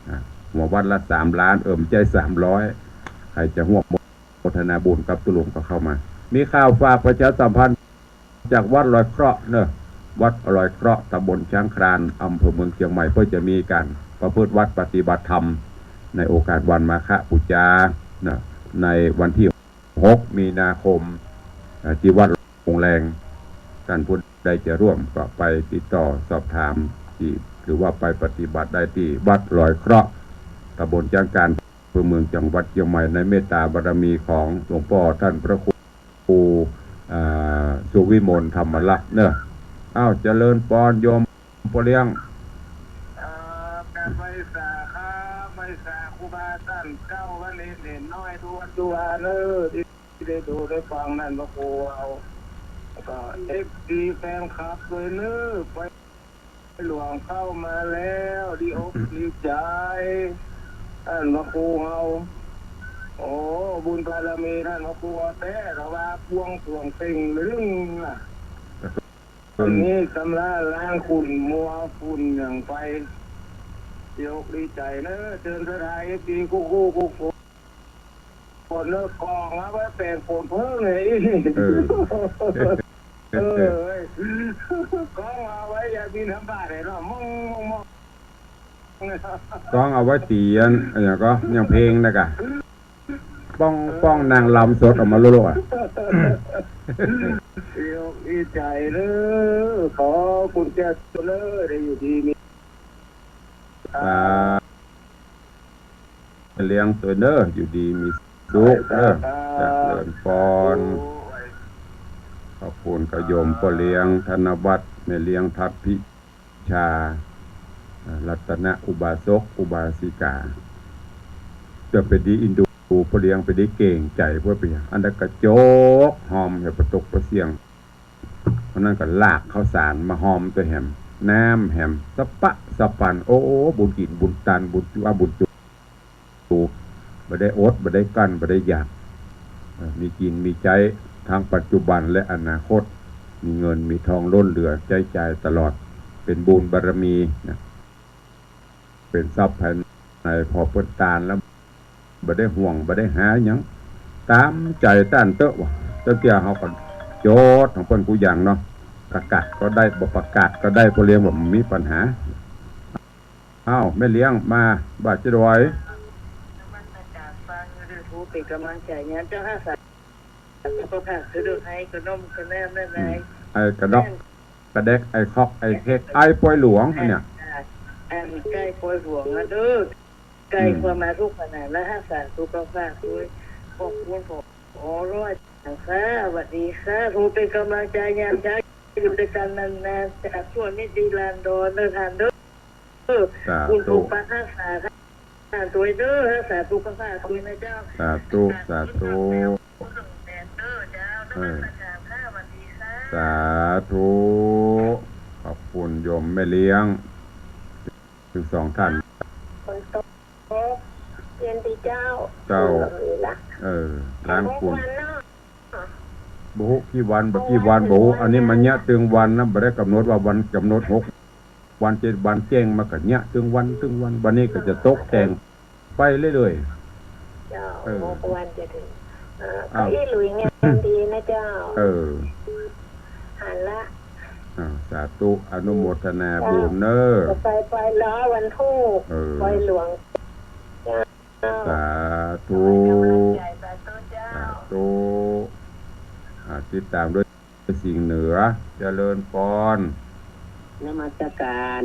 อ่ะ หัววัดละ สามล้าน เออ บ่ใจ้ สามร้อย ใผจะฮ่วม โมทนาบุญกับตุ๊ลุงก็เข้ามา มีข่าวฝากประชาสัมพันธ์จากวัดลอยเคราะห์เน่อ วัดลอยเคราะห์ ตำบลช้างคลาน อำเภอเมืองเจียงใหม่ เปิ้นจะมีก๋านประพฤติวัตรปฏิบัติธรรม ในโอกาสวันมาฆบูชาเน่อ ในวันตี้ หก มีนาคม เอ่อ ตี้วัดหลวงแลง ต้านผู้ใดจะฮ่วมก็ไปติดต่อสอบถามตี้ หรือว่าไปปฏิบัติได้ตี้วัดลอยเคราะห์ ตำบลช้างคลาน อำเภอเมือง จังหวัดเจียงใหม่ ในเมตตาบารมีของหลวงป้อต้านพระครู อ่า สุวิมลธรรมรัตน์เน่อ อ้าว เจริญปอนโยมป้อเลี้ยง ครับ กราบไหว้สาครับ ไหว้สาครูบาต้านเจ้า วันนี้เห็นน้อยดูตัวเน่อ ตี้ได้ดูได้ฟังต้านพระครูเอา แล้วก็ เอฟซี แฟนคลับตวยเน่อ ไป หลวงเข้ามาแล้ว ดีอกดีใจ๋ ต้านพระครูเฮา โอ้ บุญบารมีต้านพระครูเอาแต๊ แต่ว่าบวงสรวงเป่งลึงน่ะ อืม ตี้นี้สำระล้างฝุ่นมัวฝุ่นหยังไป ดีอกดีใจ๋เน่อ เจิญศรัทธา เอฟซี กู้ๆ กู้ๆ ฝนเน่อ กองเอาไว้แป๋งฝนเพิ่งเลย เออ เออ กองเอาไว้อย่าบิณฑบาตเลยเนาะ มองๆๆ กองเอาไว้ตี๋อัน อะหยังก็ อย่างเพลงนะกะ ป้องๆ นางรำสดออกมาโลดๆ อะ ดีอกดีใจ๋เน่อ ขอคุณแก้วเน่อ ได้อยู่ดีมี ครับ เลี้ยงตวยเน่อ อยู่ดีมีสุขเน่อ เจริญปอน ขอบคุณกับโยมป้อเลี้ยงธนวัฒน์ แม่เลี้ยงทัพพิชา อ่า รัตนอุบาสกอุบาสิกา จะไปดีอินดูป้อเลี้ยงไปดีเก่งใจ๋ เปื้อไปอันนั้นก็จกฮอมแหมปะตกปะเสี้ยง เพราะนั้นก็ลากข้าวสารมาฮอมตวยแหม น้ำแหม สะปะสะปัน โอ้ บุญกิ๋นบุญตาน บุญจุอาบุญจุ บ่ได้อด บ่ได้กลั้น บ่ได้อยาก เอ่อ มีกิ๋นมีใจ๊ ทั้งปัจจุบันและอนาคต มีเงินมีทองล้นเหลือใจ๊จ่ายตลอด เป๋นบุญบารมีนะ เป๋นทรัพย์ภายใน ผ่อเปิ้นตานแล้ว บ่ได้ห่วง บ่ได้หาหยัง ต๋ามใจ๋ต้านเต๊อะวะ เต๊อะเตี้ยเฮาก็จดของเปิ้นกู้อย่างเนาะ ประกาศก็ได้ บ่ประกาศก็ได้ พ่อเลี้ยงบ่มีปัญหา อ้าว แม่เลี้ยงมา บ่าจะดอย นมัสก๋านฟังอยู่ เป๋นก๋ำลังใจ๋ยามเจ้า ฮักษาสุขภาพ คือดูไห้กระน่อมกระแนมแม่นาย อืม ไอกระดอกกระแดก ไอคอกไอเค็ก ไอปอยหลวง อันเนี้ย อ่า อันใก้ปอยหลวงนะเด้อ ใก้ อืม ความมาทุกข์ขนาดแล้ว ฮักษาสุขภาพด้วย ขอบคุณ ขอ อ๋อ ร้อย ค่ะ สวัสดีค่ะ โทรเป๋นก๋ำลังใจ๋ยามเจ๊า อยู่ด้วยกั๋นนานๆ จากทั่วนิติรันดรเด้อท่านเด้อ สาธุ คุณปกปักฮักษาค่ะ ตวยเด้อ ฮักษาสุขภาพตวยนะเจ้า สาธุ สาธุ เออ สาธุ ขอบคุณโยมแม่เลี้ยง ตึงสองท่าน ฝนตก เย็นดีเจ้า เจ้า เออ ล้างฝุ่น บ่ฮู้กี่วัน บ่กี่วัน บ่ฮู้ อันนี้มันเยียะตึงวันนะ บ่ได้กำหนดว่าวัน กำหนดหกวันเจ็ดวัน แจ้งมาก็เยียะตึงวัน ตึงวัน บัดนี้ก็จะตกแต่งไปเรื่อยๆ เจ้า เออ หกวันจะถึง เออ อ้าว ก็อี้หลุยงามดีนะเจ้า เออ หันละ อ่า สาธุ อนุโมทนาบุญเน้อ จะไปปอยล้อวันทูก เออ ปอยหลวง เจ้า สาธุ สาธุ เจ้า สาธุ อ่า ติดต๋ามด้วยสิ่งเหนือ เจริญปอน นมัสก๋าน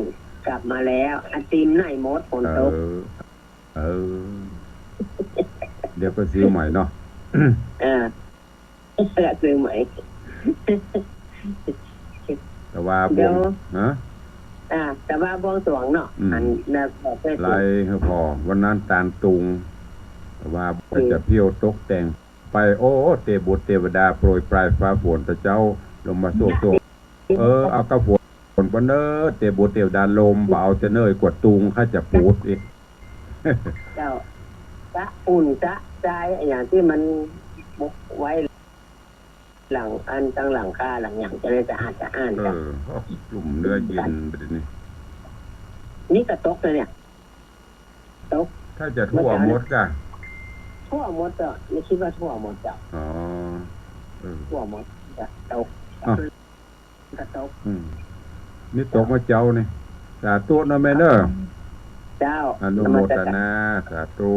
กลับมาแล้ว ไอติมไหนหมด ฝนตก เออ เออ เดี๋ยวก็ซื้อใหม่เนาะ เออ ซื้อใหม่ แต่ว่าบวง เดี๋ยว ฮะ อ่า แต่ว่าบวงสรวงเนาะ อืม อันนั้น ไล่หื้อผ่อ วันนั้นตานตุง แต่ว่า อืม ก็จะเพี้ยวตกแต่งไป โอ้ เตบุตรเตวดาโปรยปลายฟ้าฝนตะเจ้า ลงมาโซ่โซ่ เออ เอากระฝนปะเน้อ เตบุตรเตวดาลม บ่เอาจะเน้อกว่าตุง ข้าจะปูดอีก เจ้า จะอุ่นจะจาย อย่างตี้มันบกไว้ หลังอันตังหลังคาหลังหยังจะได้สะอาดสะอ้าน เออ จ้ะ โอ้ ลุ่มเนื้อเย็นไปทีนี้ นี่ก็ตกเลยเนี่ย ตก ถ้าจะทั่วหมดก่ะ ทั่วหมดจ้ะ นี่กึ๊ดว่าทั่วหมดจ้ะ อ๋อ เออ ทั่วหมดจ้ะ ตก อ้าว ก็ตก อืม นี่ตกมาเจ๊านี่ สาธุนะแม่เน้อ เจ้า อนุโมทนา สาธุ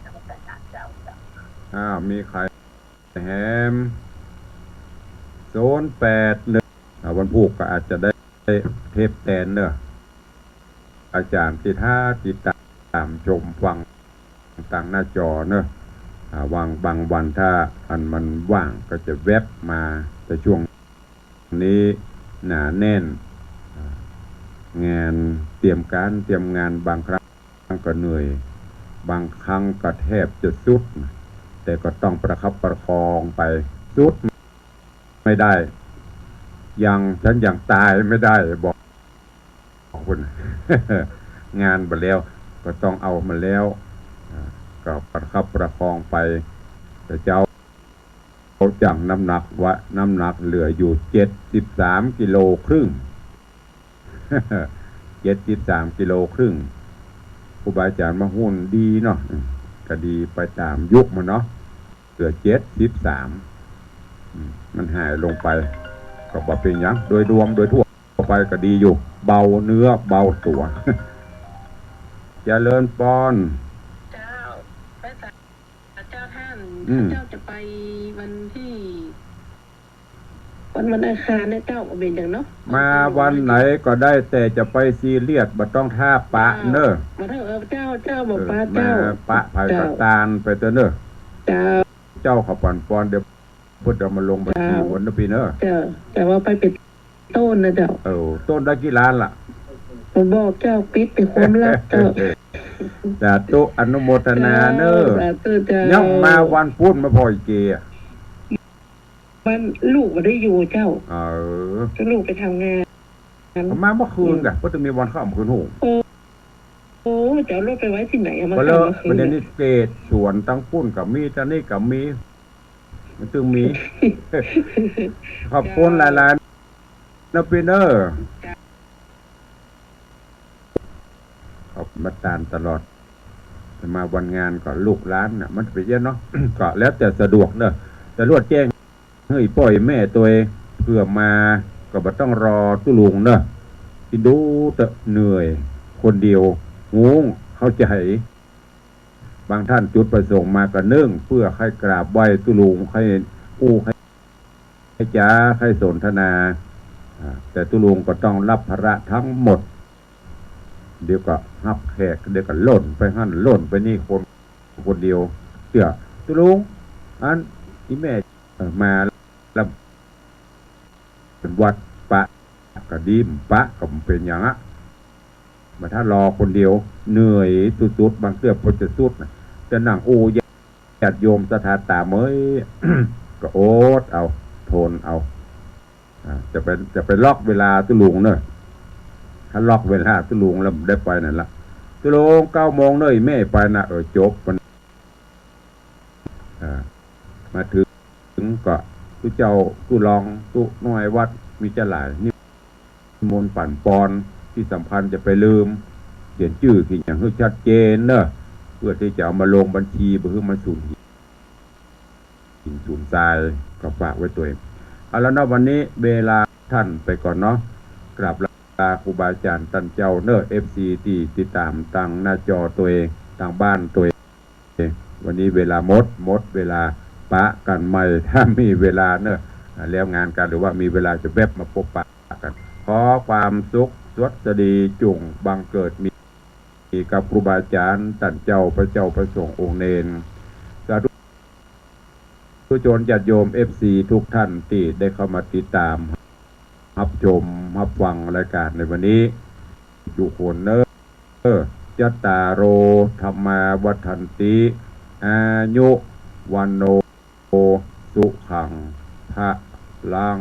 เจ้า เจ้า อ้าว มีใคร แหม ศูนย์แปดหนึ่ง อ่า วันพูกก็อาจจะได้เทปแตนเน้อ อาจ๋ารย์ตี้ถ้าติดต๋ามชมฟังตางหน้าจอเน้อ อ่า วาง บางวันถ้าอันมันว่างก็จะแว็บมา แต่ช่วงนี้หนาแน่น อ่า งานเตรียมก๋านเตรียมงาน บางครั้ง ครั้งก็เหนื่อย บางครั้งก็แทบจะสุด แต่ก็ต้องประคับประคองไป สุดไม่ได้ ยัง ฉันยังต๋ายไม่ได้ บอก บอกคุณ งานบ่แล้ว ก็ต้องเอามาแล้ว อ่า ก็ประคับประคองไป แต่เจ๊า เขาจั่งน้ำหนักว่า น้ำหนักเหลืออยู่เจ็ดสิบสามกิโลครึ่ง เจ็ดสิบสามกิโลครึ่ง ครูบาอาจ๋ารย์มาฮู้ดีเนาะ อืม ก็ดีไปต๋ามยุคมันเนาะ เหลือเจ็ดสิบสาม อืม มันหายลงไป ก็บ่เป๋นหยัง โดยรวม โดยทั่วไปก็ดีอยู่ เบาเนื้อเบาตั๋ว เจริญปอน เจ้า พระสา เจ้าท่าน อืม ข้าเจ้าจะไปวันตี้ วัน วันอังคารนะเจ้า บ่เป๋นหยังเนาะ มาวันไหนก็ได้ แต่จะไปซีเรียส บ่ต้องถ้าปะเน้อ บ่ต้อง เออ เจ้า เจ้า บ่ปะ เออ เจ้า มาปะไผก็ตานไปเต๊อะเน้อ เจ้า เจ้าเขาปั๋นปอน เดี๋ยวเปิ้นเอามาลงบัญชีหมดเน้อปี้เน้อ เจ้า แต่ว่าไปเป๋น โต้นนะเจ้า เออ โต้นได้กี่ล้านล่ะ บ่บอกเจ้า ปิดเป๋นความลับเจ้า สาธุ อนุโมทนาเน้อ เจ้า สาธุเจ้า ยังมาวันพุธมาผ่ออีเกอะ วันลูกบ่ได้อยู่เจ้า เออ ลูกไปทำงาน เขามาเมื่อคืนกะ เปิ้นจะมีวันเข้าเมื่อคืนโห โอ้ โอ้ จะเอารถไปไว้ตี้ไหนอะ มา วันละ เข้าเมื่อคืน วันนี้ เนี่ย เศษสวนตังปุ้นก็มี ตังนี้ก็มี มันจึงมี ขอบคุณหลายๆ เนาะปี้เนาะ ขอบคุณมาตานตลอด มาวันงานก็ลูกหลานน่ะ มันไปเยอะเนาะ ก็แล้วแต่สะดวกเนาะ แต่ลวดแจ้ง หื้อป้อแม่ตวย เผื่อมาก็บ่ต้องรอตุ๊ลุงเนาะ กินดูเต๊อะ เหนื่อย คนเดียว ฮู้ เข้าใจ๋ บางท่านจุดประสงค์มาก็เนื่องเปื้อใค่กราบไหว้ตุ๊ลุง ใค่อู้ ใค่จ๋า ใค่สนทนา อ่า แต่ตุ๊ลุงก็ต้องรับภาระทั้งหมด เดี๋ยวก็ฮับแขก เดี๋ยวก็ล่นไปหั้น ล่นไปนี่ คน คนเดียว เตื้อ ตุ๊ลุง อัน อี่แม่ เอ่อ มาแล้ว วัดปะก็ดี บ่ปะก็บ่เป๋นหยังอะ บ่ถ้ารอคนเดียว เหนื่อยสุดๆ บางเตื้อพอจะสุดน่ะ จะนั่งอู้ญาติโยมศรัทธาต๋ามเอย ก็อดเอา ทนเอา อ่า จะไป จะไปล็อกเวลาตุ๊ลุงเนาะ ถ้าล็อกเวลาตุ๊ลุงแล้วบ่ได้ไปนั่นละ ตุ๊ลุง เก้าโมงเนาะ อี่แม่ไปน่ะ เออ จบมัน อ่า มาเถิงก็ตุ๊เจ้า ตุ๊รอง ตุ๊น้อยวัด มีจะหลาย นิมนต์ปั๋นปอน ตี้สำคัญจะไปลืม เขียนจื้อเขียนหยังหื้อชัดเจนเนาะ เปื้อตี้จะเอามาลงบัญชี บ่หื้อมันสูญหิ้นสูญทราย ก็ฝากไว้ตวย เอาละเนาะ วันนี้เวลาท่านไปก่อนเนาะ กราบลาครูบาอาจ๋ารย์ต้านเจ้าเนาะ เอฟซี ตี้ติดต๋ามตางหน้าจอตวย ตางบ้านตวย วันนี้เวลาหมด หมดเวลา ปะกั๋นใหม่ ถ้ามีเวลาเนาะ อ่า แล้วงานกั๋น หรือว่ามีเวลาจะแวบมาปบปะกั๋น ขอความสุขสวัสดีจุ่งบังเกิดมี กับครูบาอาจ๋ารย์ต้านเจ้า พระเจ้าพระสงฆ์องค์เณร สาธุชนญาติโยม เอฟซี ทุกท่านตี้ได้เข้ามาติดต๋าม ฮับชม ฮับฟังรายก๋านในวันนี้ จุคนเนาะ จัตตาโร ธัมมา วัฑฒันติ อายุ วัณโณ สุขัง พะลัง